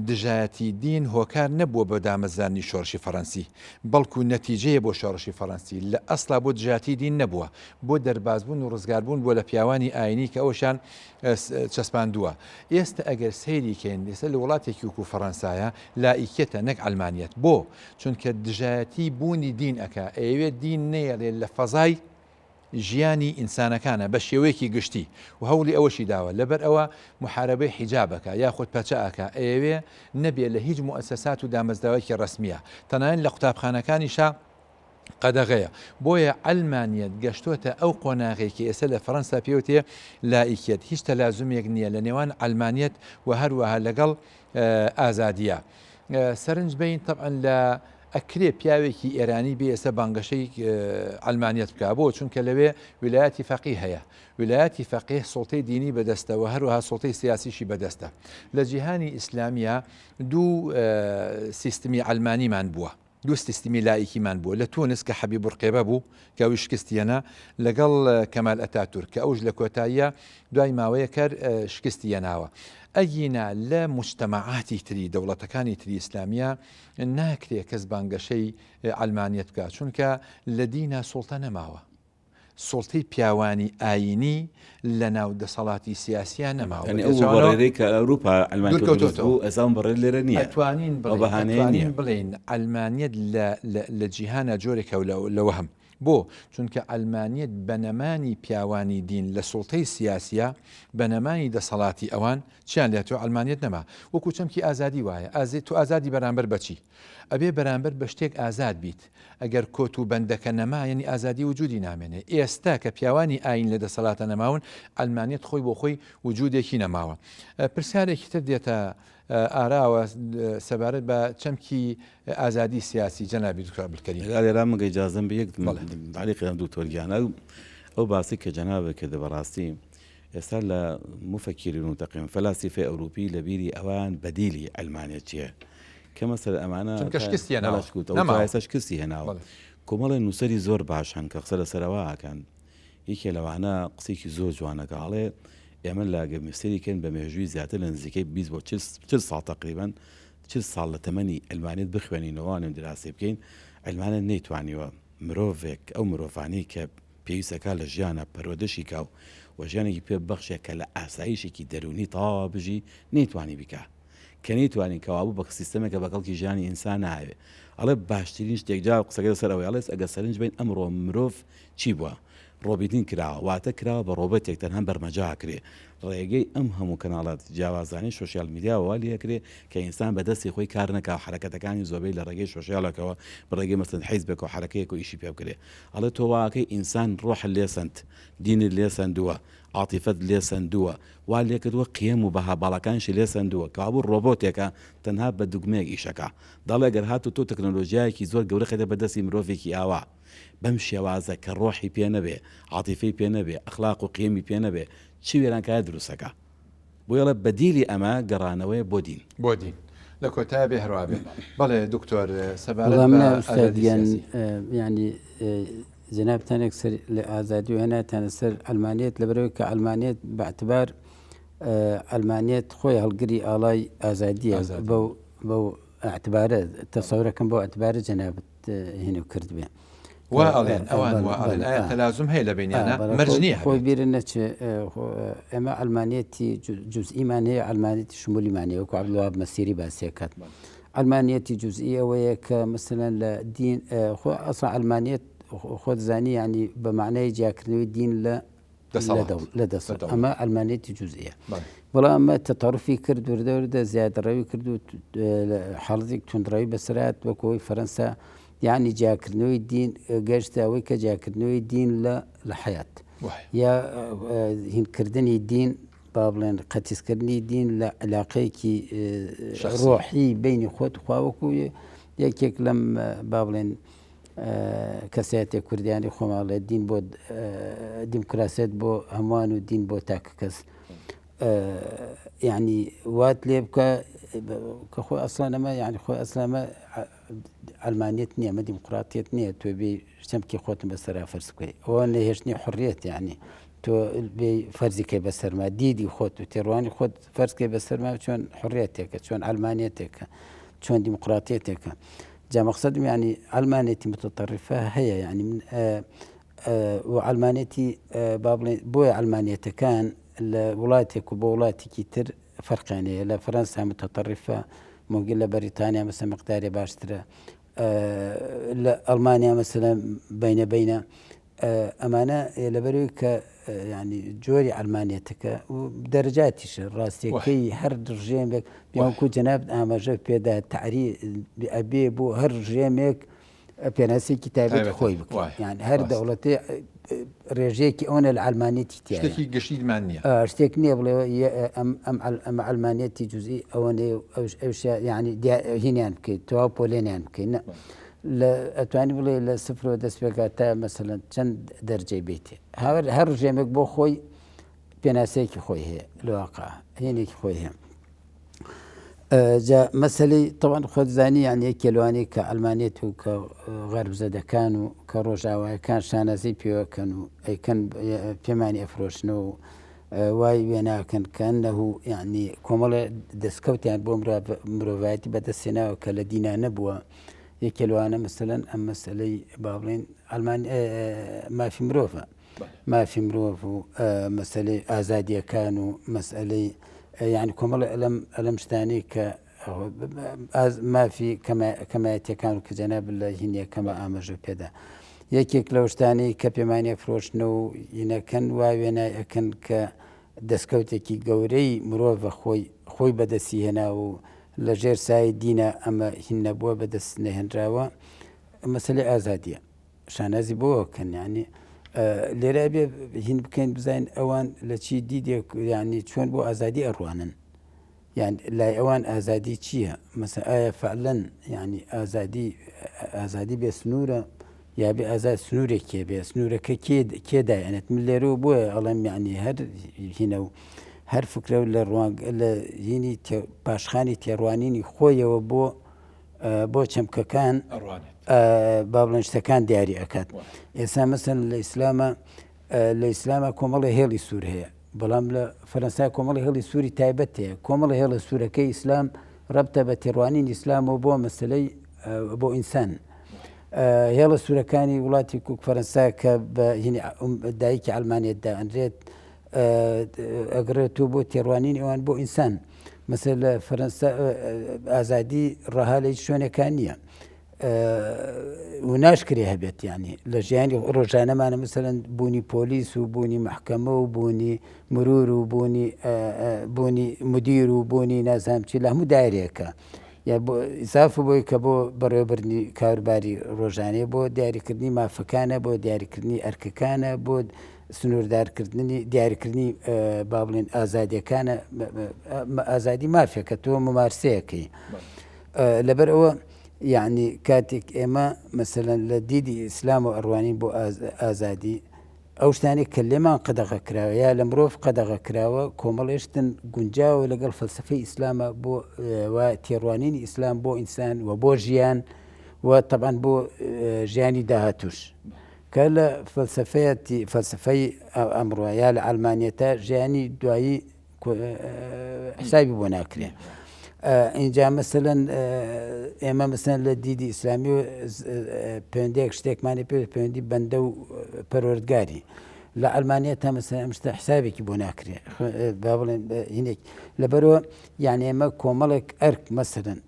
[SPEAKER 2] دژایەتی دین هۆکار نەبووە بۆ دامەزراندنی شۆڕشی فەڕەنسی بەڵکو نەتیجەیە بۆ شۆڕشی فەڕەنسی لە ئەسڵا بۆ دژایەتی دین نەبووە بۆ دەربازبوون و ڕزگاربوون بووە لە پیاوانی ئاینی کە ئەوشان چەسپاندووە ئێستا ئەگەر سەیری کەین ئێستا لە وڵاتێکی وەکو فەڕەنسایە لائیکیەتە نەک عەلمانیەت بۆ چونکە دژایەتی بوونی دین ئەکا ئەیەوێت دین نەیەڵێ لە فەزای ژیانی ئینسانەکانە بە شێوەیەکی گشتی و هەوڵی ئەوەشی داوە لەبەر ئەوە موحارەبەی حیجاب ئەکا یاخود پەچە ئەکا ئەیەوێ نەبێ لە هیچ موئەسەسات و دامەزراوەیەکی ڕەسمیە تەنانەت لە قوتابخانەکانیشا قەدەغەیە بۆیە عەلمانیەت گەشتۆتە ئەو قۆناغەی کە ئێستا لە فەرەنسا پێوتێ لائیکیەت هیچ تەلازومێک نییە لە نێوان عەلمانیەت و هەروەها لەگەڵ ئازادیە سەرنج بین تەبعەن لە ئەکرێ پیاوێکی ئێرانی بێ ئێستا بانگەشەی عەلمانیەت بکا بۆ چونکە لەوێ ویلایەتی فەقی هەیە ویلایەتی فەقیه سوڵتەی دینی بەدەستە و هەروەها سوڵتەی سیاسیشی بەدەستە لە جیهانی ئیسلامیە دوو سیستمی عەلمانیمان بووە دوو سیستمی لائیکیمان بووە لە تونس کە حەبیب بورقێبە بوو کە ئەویش شکستی هێنا لەگەڵ کەمال ئەتاتورک کە ئەوش لە کۆتاییە دوای ماوەیەک هەر شکستی هێناوە ئەگینا لە موجتەمەعاتی تری دەوڵەتەکانی تری ئیسلامیە ناکرێ کەس بانگەشەی عەلمانیەت بکا چونکە لە دینا سوڵتە نەماوە سوڵتەی پیاوانی ئایینی لە ناو دەسەڵاتی سیاسیا نەماوە.
[SPEAKER 3] یانی ئەو بەڕێرەی کە ئەوروپا عەلمانیەت دروست بوو ئێستا ئەم بەڕێر لێرە نییە.
[SPEAKER 2] ئەتوانین بڵێین ئەتوانین بڵێین عەلمانیەت لە لە جیهانا جۆرێکە لە وەهم. بۆ؟ چونکە عەلمانیەت بە نەمانی پیاوانی دین لە سوڵتەی سیاسیا، بە نەمانی دەسەڵاتی ئەوان، چیان لێهاتووە عەلمانیەت نەما. وەکوو چەمکی ئازادی وایە. ئازی تۆ ئازادی بەرامبەر بە چی؟ ئەبێ بەرامبەر بە شتێک ئازاد بیت. ئەگەر کۆت و بەندەکە نەما یەنی ئازادی وجودی نامێنێ. ئێستا کە پیاوانی ئایین لە دەسەلاتە نەماون، عەلمانیەت خۆی بۆ خۆی وجودێکی نەماوە. پرسیارێکی تر دێتە ئاراوە سەبارەت بە چەمکی ئازادی سیاسی جەنابی دکتۆر عەبدولکەریم.
[SPEAKER 3] ئەگەر ئێران مگە ئیجازەم بێ یەک تەعلیقی ئەم دکتۆر گیان ئەو ئەو باسی کە جەنابت کردە بەڕاستی ئێستا لە موفەکیرین و تەقیم فەلاسیفەی ئەوروپی لە بیری ئەوان بەدیلی عەلمانیەت چیە کە مەسەلەن ئەمانە
[SPEAKER 2] چونکە شکستی هێناوە
[SPEAKER 3] نەماوە ئێستا شکستی هێناوە کۆمەڵێ نووسەری زۆر باش هەن کە قسە لەسەر ئەوە ئەکەن یەکێ لەوانە قسێکی زۆر جوانەکە ئەڵێ ئێمە لە گەر سەیری کەین بە مێژووی زیاتر لە نزیکەی 20 بۆ 40 ساڵ تقریبا 40 ساڵ لە تەمەنی عەلمانیەت بخوێنینەوە و دراسی بکەین عەلمانیەت نەیتوانیوە مرۆڤێک ئەو مرۆڤانەی کە پێویست ئەکا لە ژیانا پەروەردەشی کا و وە ژیانێکی پێ ببەخشێ کە لە ئاسایشێکی دەروونی تەواوا بژی نەیتوانی بیکا کە نەیتوانی کەوابوو بە سیستەمێکە بە کەڵکی ژیانی ئینسان نایەوێ ئەڵێ باشترین شتێک جا قسەکە لەسەر ئەوەیە ئەڵێ ئەگەر سەرنج بەین ئەمڕۆ مرۆڤ چی بووە ڕۆبیتین کراوە واتە کراوە بە ڕۆبەتێک تەنها بەرمەجا ئەکرێ ڕێگەی ئەم هەموو کەناڵە جیاوازانەی social media وا لێ ئەکرێ کە ئینسان بە دەستی خۆی کار نەکا و حەرەکەتەکانی زۆربەی لە ڕێگەی social ەکەوە بە ڕێگەی مەسەلەن حیزبێک و حەرەکەیەک و ئیشی پێ بکرێ ئەڵێ تۆ واکەی ئینسان ڕۆحت لێ سەند دینت لێ سەندووە عاتیفەت لێ سەندووە وا لێ کردووە قیەم و بەها باڵاکانیشی لێ سەندووە کەوابوو ڕۆبۆتێکە تەنها بە دوگمەیەک ئیشەکا دەڵێ گەر هاتوو تۆ تەکنەلۆژیایەکی زۆر گەورە خەیتە بەر دەستی مرۆڤێکی ئاوا بەم شێوازە کە ڕۆحی پێ نەبێ، عاتیفەی پێ نەبێ، ئەخلاق و قیەمی پێ نەبێ، چ وێرانکایە دروست ئەکا. بۆیە ئەڵێ بەدیلی ئەمە گەڕانەوەیە بۆ دین.
[SPEAKER 2] بۆ دین. لە کۆتایە بێ هەروا بێ. بەڵێ دکتۆر سەبارەت
[SPEAKER 1] وەڵا
[SPEAKER 2] بە
[SPEAKER 1] منە ئوستاد
[SPEAKER 2] ئازادی
[SPEAKER 1] گیان
[SPEAKER 2] سیاسی.
[SPEAKER 1] یانی جەنابتان یەکسەر لە ئازادی و هێناتانە سەر عەلمانیەت لەبەرئەوەی کە عەلمانیەت بە ئیعتبار عەلمانیەت خۆی هەڵگری ئاڵای ئازادیە
[SPEAKER 2] ئازادی.
[SPEAKER 1] بەو بەو ئیعتبارە تەسەورەکەم بەو ئیعتبارە جەنابت هینو کرد بێ.
[SPEAKER 2] وا ئەڵێن ئەوان وا ئەڵێن ئایا تەلازوم هەیە لە بەینیانا مەرج نییە
[SPEAKER 1] خۆی بیرت نەچێ ئێمە عەلمانیەتی جوزئیمان هەیە عەلمانیەتی شمولیمان هەیە وەکو عەبدولوەهاب مەسیری باسی ئەکات عەلمانیەتی جوزئی ئەوەیە کە مەسەلەن لە دین خۆ ئەسڵ عەلمانیەت خۆت زانی یعنی بە معنای جیاکردنەوەی دین لە لە دەسەڵات ئەمە عەلمانیەتی جوزئیە بەڵام ئەمە تەتەڕفی کرد وردە وردە زیادەڕەوی کرد و حاڵەتێک توندڕەوی بەسەرات وەکو ئەوەی فەرەنسا یعنی جیاکردنەوەی دین گەشتە ئەوەی کە جیاکردنەوەی دین لە لە حیات یا هینکردنی دین با بڵێن قەتیسکردنی دین لە علاقەیەکی ڕۆحی بینی خۆت خواوەکو یەکێک لەم با بڵێن کەسایەتیە کوردیانی خۆمان ئەڵێ دین بۆ دیموکراسیەت بۆ هەمووان و دین بۆ تاکە کەس یعنی وات لێ بکە کە خۆی ئەسڵان ئەمە یعنی خۆی ئەسلامە ئەلمانیت نییە ئەمە دیموکراتیەت نییە تۆ بێ چەمکی خۆتم بەسەرا فەرز بکەی ئەوە نەهێشتنی حڕیەت یعنی. تۆ بێی فەرزی کەی بەسەرما دیدی خۆت و تێڕوانی خۆت فەرز کەی بەسەرما چۆن حڕیەتێکە چۆن ئەلمانیەتێکە چۆن دیموکراتیەتێکە جا مەقسەدم یعنی ئەلمانێتی متطرفە هەیە یعنی من و ئەلمانێتی با بڵێن بۆیە ئەلمانیەتەکان لە وڵاتێک و بۆ وڵاتێکی تر فەرقیان هەیە لە فەرەنسا متطرفە ممکن لە بەریتانیا مەسە مقدارێ باشترە لە ئەڵمانیا مەسەلەن بینە بینە ئەمانە لەبەرەوەی کە ینی جۆری ئەلمانیەتەکە و دەرجاتیشە ڕاستیەکەی هەر ڕژێمێک بیانکو جەناب ئاماژە پێدا تعری ئەبێ بۆ هەر ڕژێمێک پێناسێکی تایبەت خۆی بکات یان هەر دەوڵەتێ ڕێژەیەکی ئەوەنە لە عەلمانیەتی تیایە.
[SPEAKER 2] شتێکی گشتیمان نییە.
[SPEAKER 1] شتێک نییە بڵێ ئەم ئەمە عەلمانیەتی جزئی ئەوەنەیە و ئەوش ئەوشە یعنی هینیان بکەیت تەواو پۆلێنیان بکەیت نە لە ئەتوانی بڵێ لە سفرەوە دەست پێکات تا مەسەلەن چەند دەرجەی بیتێ هەر هەر ڕژێمێک بۆ خۆی پێناسەیەکی خۆی هەیە لە واقع هێنێکی خۆی هەیە. جا مەسەلەی تەوان خۆت زانی یان یەکێ لەوانەی کە ئەلمانیەت و کە غەربزەدەکان و کە ڕۆژاوایەکان شانازی پێوەکەن و ئەیکەن پێمانی ئەفرۆشنەوە و وای وێناکەن کە ئەنەهو یعنی کۆمەڵێ دەستکەوتیان بۆ مرۆڤایەتی بەدەستهێناوە کە لە دینا نەبووە یەکێ لەوانە مەسەلەن ئەم مەسەلەی با بڵێین ئەلمان مافی مرۆڤە. مافی مرۆڤ و مەسەلەی ئازادیەکان و مەسئلەی یعنی کۆمەڵی ئەلم ئەلم شتانی کە مافی کەمایەتەکان و کە جەناب لە هینیەکەمە ئاماژە پێدا یەکێک لەو شتانی کە پێمانە فرۆشتن و ینەکەن وا وێنای ئەکەن کە دەستکەوتێکی گەورەی مرۆڤە خۆی خۆی بەدەستی هێنا و لە ژێر سای دینە ئەمە هین نەبووە بەدەست نەهێنراوە مەسەلەی ئازادیە شانازی بۆ کەن یعنی لێرە بێ هین بکەین بزانین ئەوان لە چی دیدێک ینی چۆن بۆ ئازادی ئەڕوانن یان لای ئەوان ئازادی چییە مەسە ئایا فعلەن ینی ئازادی ئازادی بێ سنوورە یا بێ ئازاد سنوورێک کێ بێ سنوورەکە کێ کێ دایەنێت من لێرەوە بۆیە ئەڵێم یعنی هەر هینە و هەر فکرە و لە ڕوانگ لە هینی پاشخانی تێڕوانینی خۆیەوە بۆ بۆ چەمکەکان با بڵێن شتەکان دیاری ئەکات ئێستا مەسەن لە ئیسلامە لە ئیسلامە کۆمەڵی هێڵی سوور هەیە بەڵام لە فەرەنسا کۆمەڵی هێڵی سووری تایبەت هەیە کۆمەڵی هێڵە سوورەکەی ئیسلام ڕەبتە بە تێڕوانین ئیسلامەوە بۆ مەسلەی بۆ ئینسان هێڵە سوورەکانی وڵاتی کوک فەرەنسا کە بە دایکی ئەلمانیت دائەنرێت ئەگەڕێتەوە بۆ تێڕوانینی ئەوان بۆ ئینسان مەسەر لە فەرەنسا ئازادی ڕەها لە هیچ شوێنێکان نییە و ناشکرێ هەبێت ینی لە ژیانی ڕۆژانەمانە مثلەن بوونی پۆلیس و بوونی محکەمە و بوونی مرور و بوونی بوونی مدیر و بوونی نازانم چی لە هەموو دایرێکە یا ئیزافە بۆی کە بۆ بەڕێوەبردنی کاروباری ڕۆژانەیە بۆ دیاریکردنی مافەکانە بۆ دیاریکردنی ئەرکەکانە بۆ سنووردارکردنی دیاریکردنی با بڵێن ئازادیەکانە ئازادی مافێکە تۆ ممارسەیەکەی لەبەر ئەوە یعنی کاتێک ئێمە مەسەلەن لە دیدی ئیسلام و ئەڕوانین بۆ ئازادی ئەو شتانەی کە لێمان قەدەغە کراوە یا لە مرۆڤ قەدەغە کراوە کۆمەڵێ شتن گونجاوە لەگەڵ فەلسەفەی ئیسلامە بۆ و تێڕوانینی ئیسلام بۆ ئینسان و بۆ ژیان و تەبعەن بۆ ژیانی داهاتوش کە لە فەلسەفەیەتی فەلسەفەی ئەمڕۆ یا لە ئەلمانیەتە ژیانی دوایی حسابی بۆ ناکرێ. ئینجا مەسەلەن ئێمە مەسەن لە دیدی ئیسلامی و پەیوەندیەک شتێکمانی پێ پەیوەندی بەندە و پەروەردگاری لە ئەلمانیا تا مەسەن ئەم شتە حسابێکی بۆ ناکرێ با بڵێن هینێک لەبەرەوە یعنی ئێمە کۆمەڵێک ئەرک مەسەلەن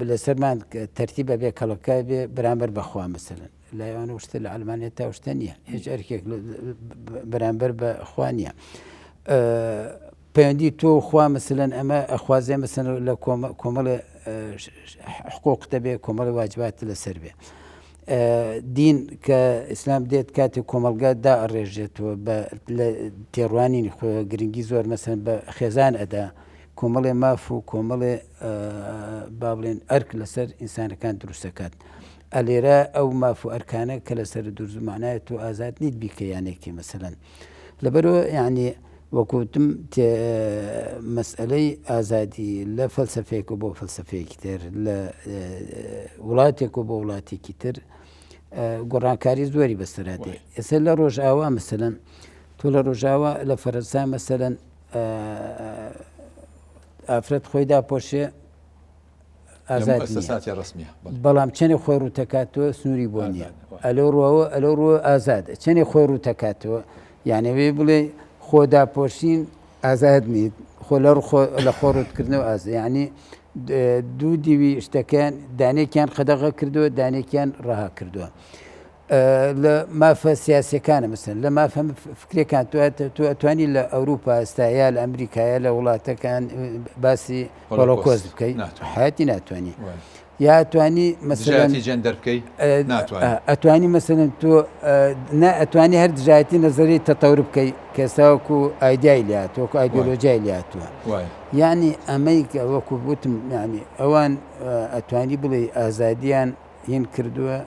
[SPEAKER 1] لەسەرمان تەرتیبە بێ کەڵەکە بێ بەرامبەر بەخوا مەسەلەن لای ئەوان شتە لە ئەلمانیا تا شتە نییە هیچ ئەرکێک بەرامبەر بە خوا نییە. پەیوەندی تۆ خوا مەسەلەن ئەمە ئەخوازێ مەسەن لە کۆمەڵێ حقوق دەبێ کۆمەڵی واجبات لەسەر بێ دین کە ئیسلام دێت کاتێک کۆمەلگا دا ئەڕێژێتەوە بە لە تێڕوانینی خۆ گرنگی زۆر مەسەن بە خێزان ئەدا کۆمەڵێ ماف و کۆمەڵێ با بڵێن ئەرک لەسەر ئینسانەکان دروستەکات ئەلێرە ئەو ماف و ئەرکانە کە لەسەر دروست معنایە تۆ ئازاد نیت بیکە یانێکی مەسەلەن لەبەرئەوە یانی وەکو وتم مەسئەلەی ئازادی لە فەلسەفەیەک و بۆ فەلسەفەیەکی تر لە وڵاتێک و بۆ وڵاتێکی تر گۆڕانکاری زۆری بەسەرا دێ ئێستا لە ڕۆژئاوا مەسەلەن. تۆ لە ڕۆژاوا لە فەرەنسا مەسەلەن ئافرەت خۆی داپۆشێ ئازاد بەڵام چەنێ خۆی ڕووتەکاتەوە سنووری بۆ نییە ئەلۆ ڕوەوە ئەلۆ ڕوە ئازاد چەنێ خۆی ڕووتەکاتەوە یانەوێ بڵێ خۆ داپۆشین ئازاد نیت خۆ لە لە خۆ ڕوتکردنەوە ئاز یعنی دوو دیوی شتەکەیان دانێکیان قەدەغە کردووە دانێکیان ڕەها کردووە. لە مافە سیاسیەکانە مەسەن لە مافە فکرەکان تۆ ئەتوانی لە ئەوروپا ئێستا یا لە ئەمریکایە لە وڵاتەکان باسی هۆلۆکۆست بکەی حیاتی ناتوانانی یا توانی
[SPEAKER 2] مەسەلەن جێندەر بکەی
[SPEAKER 1] ئەتوانی مەسەلەن تۆ نا ئەتوانی هەر دژایەتی نەزەری تەتەور بکەی کەساوەکو ئایدای لات وەکو ئایدۆلۆژیای لاتوە یعنی ئەمەی کە وەکو بوتم یعنی ئەوان ئەتوانی بڵێ ئازادیان هین کردووە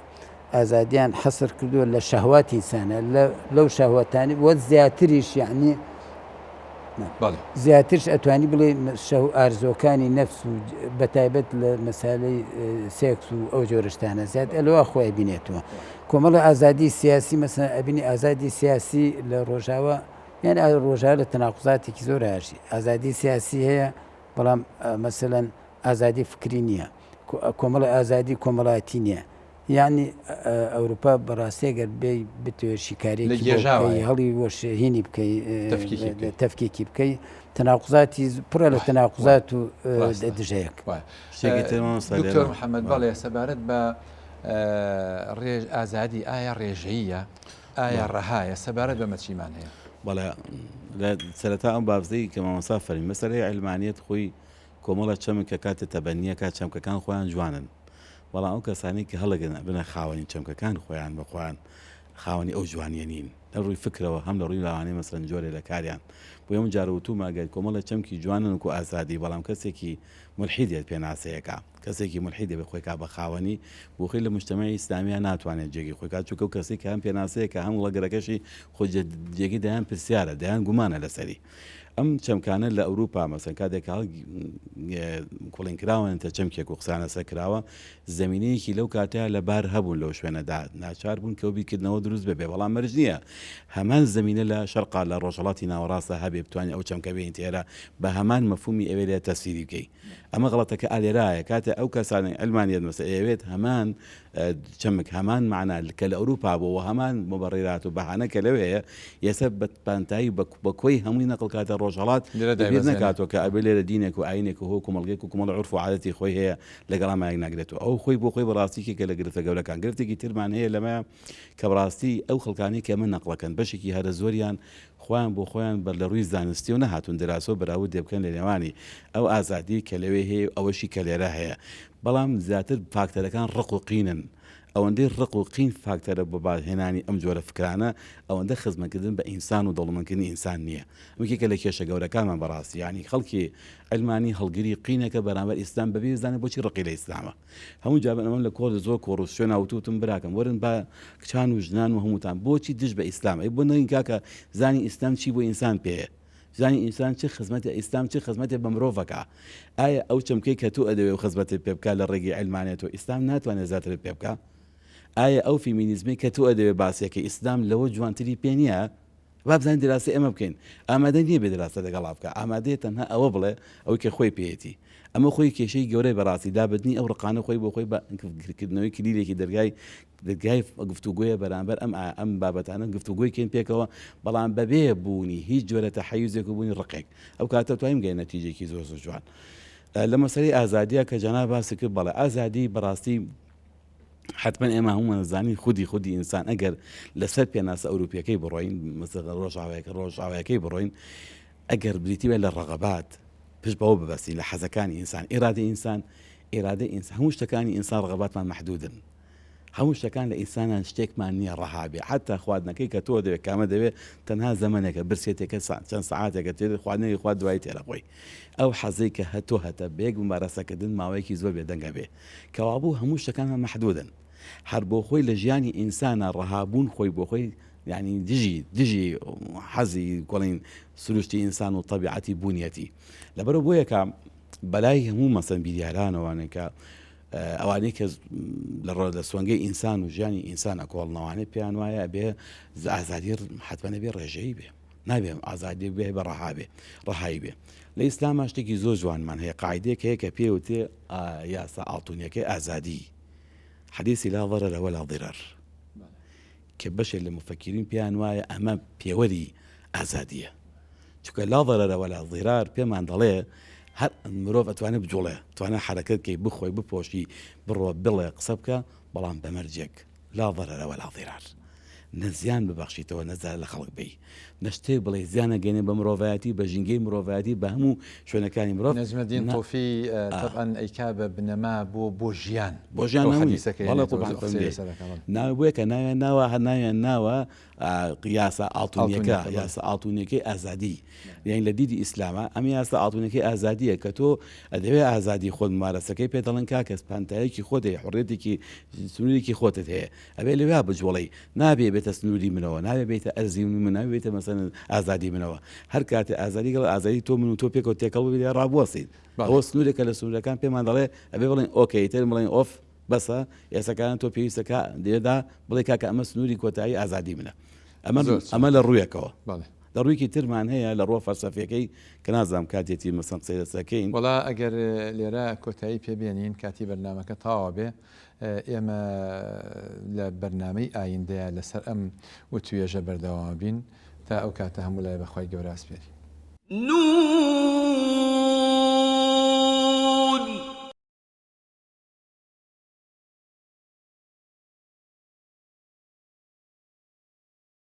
[SPEAKER 1] ئازادیان حەسر کردووە لە شەهواتی ئینسانە لە لەو شەهوەتانی وە زیاتریش یعنی زیاترش ئەتوانی بڵێ شەو ئارزۆکانی نەفس و بەتایبەت لە مەسالەی سێکس و ئەو جۆرشتانە زیاد ئەلەوە خۆی بینێتەوە کۆمەڵە ئازادی سیاسی مەسەن ئەبینی ئازادی سیاسی لە ڕۆژاوە یان ڕۆژا لە تەناقوزاتێکی زۆر هاشی ئازادی سیاسی هەیە بەڵام مەسەلەن ئازادی فکری نییە کۆمەڵی ئازادی کۆمەڵایەتی نییە یانی ئەوروپا بەڕاستی گەر بێی بتەوێت شیکاریەکی بۆ بکەی هەڵی وەشێ هینی بکەی تەفکیکی بکەی تەناقوزاتی پڕە لە تەناقوزات و دژەیەک.
[SPEAKER 2] دکتۆر محەممەد بەڵێ سەبارەت بە ڕێژ ئازادی ئایا ڕێژەیە ئایا ڕەهایە سەبارەت بەمە چیمان هەیە؟
[SPEAKER 3] بەڵێ سەرەتا ئەم بابزەی کە مامۆستا فەرمی مەسەلەی عیلمانیەت خۆی کۆمەڵە چەمک کە کاتێ تەبەنیەکە چەمکەکان خۆیان جوانن بەڵام ئەو کەسانەی کە هەڵەگرن ئەبنە خاوەنی چەمکەکان خۆیان بە خۆیان خاوەنی ئەو جوانیە نین لە ڕووی فکرەوە هەم لە ڕووی لاوانەیە مەسەلەن جۆرێ لە کاریان بۆیە من جارە وتومە ئەگەر کۆمەڵە چەمکی جوانن وەکو ئازادی بەڵام کەسێکی مولحید دێت پێناسەیەکا کەسێکی مولحید دەبێت خۆی کا بە خاوەنی بۆ خۆی لە مجتەمەعی ئیسلامیا ناتوانێت جێگەی خۆی کات چونکە ئەو کەسێک کە هەم پێناسەیەکە هەم وڵەگەرەکەشی خۆ جێگەی دەیان پرسیارە دەیان گومانە لەسەری ئەم چەمکانە لە ئەوروپا مەسەن کاتێک کە کوڵین کراونەتە چەمکێک و قسانە سەر کراوە زمینەیەکی لەو کاتەیە لە بار هەبوون لەو شوێنەدا ناچار بوون کە بیرکردنەوە دروست ببێ بەڵام مەرج نییە هەمان زمینە لە شەرقا لە ڕۆژهەڵاتی ناوەڕاستە هەبێ بتوانێت ئەو چەمکە بێنیت ئێرە بە هەمان مەفهومی ئەوێ لێ تەفسیری بکەی ئەمە غەڵەتەکە ئالێرایە کاتێ ئەو کەسانەی عەلمانیەت مەسە ئەیەوێت هەمان چەمک هەمان مەعنا کە لە ئەوروپا بووە و هەمان موبەڕیرات و بەهانە کە لەوێ هەیە ئێستا بە پانتایی بە بە کۆی هەمووی نەقڵ کاتە ڕۆژهەڵات
[SPEAKER 2] لێرە
[SPEAKER 3] لە بیر
[SPEAKER 2] دایبەزێنێ.
[SPEAKER 3] نەکاتەوە کە ئەبێ لێرە دینێک و ئایینێک و هۆ کۆمەڵگەیەک و کۆمەڵە عورف و عادەتی خۆی هەیە لەگەڵ ئەمە یەک ناگرێتەوە ئەو خۆی بۆ خۆی بەڕاستی یەکێکە لە گرفتە گەورەکان گرفتێکی ترمان هەیە لەمە کە بەڕاستی ئەو خەڵکانەی کە ئەمە نەقڵەکەن بەشێکی هەرە زۆریان خۆیان بۆ خۆیان بەر لە ڕووی زانستیەوە نەهاتوون دراسە و بەراوردێ بکەن لە نێوانی ئەو ئازادیەی کە لەوێ هەیە و ئەوەشی کە لێرە هەیە بەڵام زیاتر فاکتەرەکان ڕق و قینن ئەوەندەی ڕق و قین فاکتەرە بۆ هێنانی ئەم جۆرە فکرانە ئەوەندە خزمەتکردن بە ئینسان و دەوڵەمەندکردنی ئینسان نییە ئەم یەکێکە لە کێشە گەورەکانمان بەڕاستی یانی خەڵکی عەلمانی هەڵگری قینێکە بەرامبەر ئیسلام بەبێ بزانێت بۆچی ڕقی لە ئیسلامە هەموو جار من ئەمەم لە کۆڕ زۆر کۆڕ و شوێنا وتوتم براکەم وەرن با کچان و ژنان و هەمووتان بۆچی دژ بە ئیسلام ئەی بۆ نەڵێن کاکە زانی ئیسلام چی بۆ ئینسان پێیە زانی ئینسان چ خزمەتێ ئیسلام چ خزمەتێ بە مرۆڤەکە ئایا ئەو چەمکەی کە تۆ ئەدەوێ و خزمەتت پێ بکا لە ڕێگەی عیلمانێتەوە ئیسلام ناتوانێت زیاترت پێ بکا ئایا ئەو فیمینیزمەی کە تۆ ئەدەوێ باسیەکەی ئیسلام لەوە جوانتری پێ نییە با بزانین دراسەی ئەمە بکەین. ئامادە نییە بێ دراسە لەگەڵا بکا. ئامادەیە تەنها ئەوە بڵێ ئەوەی کە خۆی پێیەتی. ئەمە خۆی کێشەی گەورەیە بەڕاستی. لابردنی ئەو ڕقانە خۆی بۆ خۆی بە کردنەوەی کلیلێکی دەرگای دەرگای گفتوگۆیە بەرامبەر ئەم ئەم بابەتانە گفتوگۆی کەین پێکەوە بەڵام بەبێ بوونی هیچ جۆرە تەحەیوزێک و بوونی ڕقێک. ئەو کاتە توانیم گەینە نەتیجەیەکی زۆر زۆر جوان. لە مەسەلەی ئازادیە کە جەناب باسی کرد بەڵێ ئازادی بەڕاستی حتمما ئێمە هەموومان زانین خودی خودی ئینسان ئەگەر لەسەر پێناسە ئەوروپیەکەی بڕۆین ڕۆژاوایەکە ڕۆژاوایەکەی بڕۆین ئەگەر بریتی بێت لە ڕەغەبات پشت بەوە ببەستین لە حەزەکانی ئینسان ئیرادەی ئینسان ئیرادەی ئینسان هەموو شتەکانی ئینسان ڕەغەباتمان مەحدودن هەموو شتەکان لە ئینسانان شتێکمان نییە ڕەها بێ حتا خواردنەکەی کە تۆ دەوێت کامە دەوێت تەنها زەمەنێکە برسێتێکە چەند سەعاتێکە تێر خواردنێکی خوارد دوایی تێرە خۆی ئەو حەزەی کە هەتۆ هەتە بێک ممارەسەکردن ماوەیەکی زۆر بێدەنگە بێ کەوابوو هەموو شتەکانمان مەحدودن هەر بۆ خۆی لە ژیانی ئینسانا ڕەهابوون خۆی بۆ خۆی یعنی دژی دژی حەزی گۆڵین سروشتی ئینسان و تەبیعەتی بوونیەتی لەبەرە بۆیەکە بەلای هەموو مەسەن بیریارانەوانێ کە ئەوانەی کە لە ڕۆ لە سۆنگەی ئینسان و ژیانی ئینسان ئەکۆڵنەوانێ پێیان وایە بێ ئازادی حتممە بێ ڕێژەیی بێ. نابێ ئازادی بێ بە ڕەها بێ ڕەهایی بێ لە ئیسلاما شتێکی زۆر جوانمان هەیە قاعدەیەک هەیە کە پێ وتێ یاسا ئاڵتونیەکەی ئازادی حەدیسی لا ضرر ولا ضرر کە بەشێک لە مفەکیرین پێیان وایە ئەمە پێوەری ئازادیە چونکە لا ضرر ولا ضرار پێمان دەڵێ هەر مرۆڤ ئەتوانێت بجوڵێ توانێت حرەکەت کەی بخۆی بپۆشی بڕۆ بڵێ قسە بکە بەڵام بەمەرجێک لا ضرر ولا ضرار نە زیان ببەخشیتەوە نە زەرەر لە خەڵک بەی نە شتێک بڵێی زیان ئەگەیەنێ بە مرۆڤایەتی بە ژینگەی مرۆڤایەتی بە هەموو شوێنەکانی مرۆڤ
[SPEAKER 2] نەجمەدین تۆفی تەبعەن ئەیکا بە بنەما بۆ بۆ ژیان
[SPEAKER 3] بۆ ژیان
[SPEAKER 2] ئەو
[SPEAKER 3] هەمووی
[SPEAKER 2] حەدیسەکەی
[SPEAKER 3] بەڵێ
[SPEAKER 2] هێنێتەوە
[SPEAKER 3] قوربان
[SPEAKER 2] زۆر قسەی
[SPEAKER 3] بێ
[SPEAKER 2] لەسەر ئەکا بەڵێ.
[SPEAKER 3] ناوی بۆیە کە ناویان ناوە هەر ناویان ناوە یاسا ئاڵتونیەکە
[SPEAKER 2] ئاڵتونیەکە بەڵێ.
[SPEAKER 3] یاسا ئاڵتونیەکەی ئازادی یانی لە دیدی ئیسلامە ئەم یاسا ئاڵتونیەکەی ئازادیە کە تۆ ئەدەوێ ئازادی خۆت ممارەسەکەی پێ دەڵێن کاکە پانتایەکی خۆت هەیە حڕێتێکی سنوورێکی خۆتت هەیە ئەبێ لەویا بجوڵێی نابێ بێتە سنووری منەوە نابێ بێتە ئەرزی من نابێ بێتە مەسەن ئازادی منەوە هەر کاتێ ئازادی گەڵ ئازادی تۆ من و تۆ پێکەوە تێکەڵ ببێ ڕابوەسین ئەوە سنوورێکە لە سنوورەکان پێمان دەڵێ ئەبێ بڵێن okay تر بڵێن off بەسە ئێسەکان تۆ پێویستەکە لێدا بڵێ کاکە ئەمە سنووری کۆتایی ئازادی منە ئەمە ئەمە لە ڕوویەکەوە لە ڕوویکی ترمان هەیە لە ڕووە فەلسەفیەکەی کە نازانم کاتێتی مەسەن قسەی لەسەرکەین.
[SPEAKER 2] وەڵا ئەگەر لێرە کۆتایی پێ بێنین کاتی بەرنامەکە تەواو بێ ئێمە لە بەرنامەی ئایندەیا لەسەر ئەم وتوێژە بەردەوام بین تا ئەو کاتە هەموو لای بە خوای گەورە ئەسپێرین.
[SPEAKER 4] نون.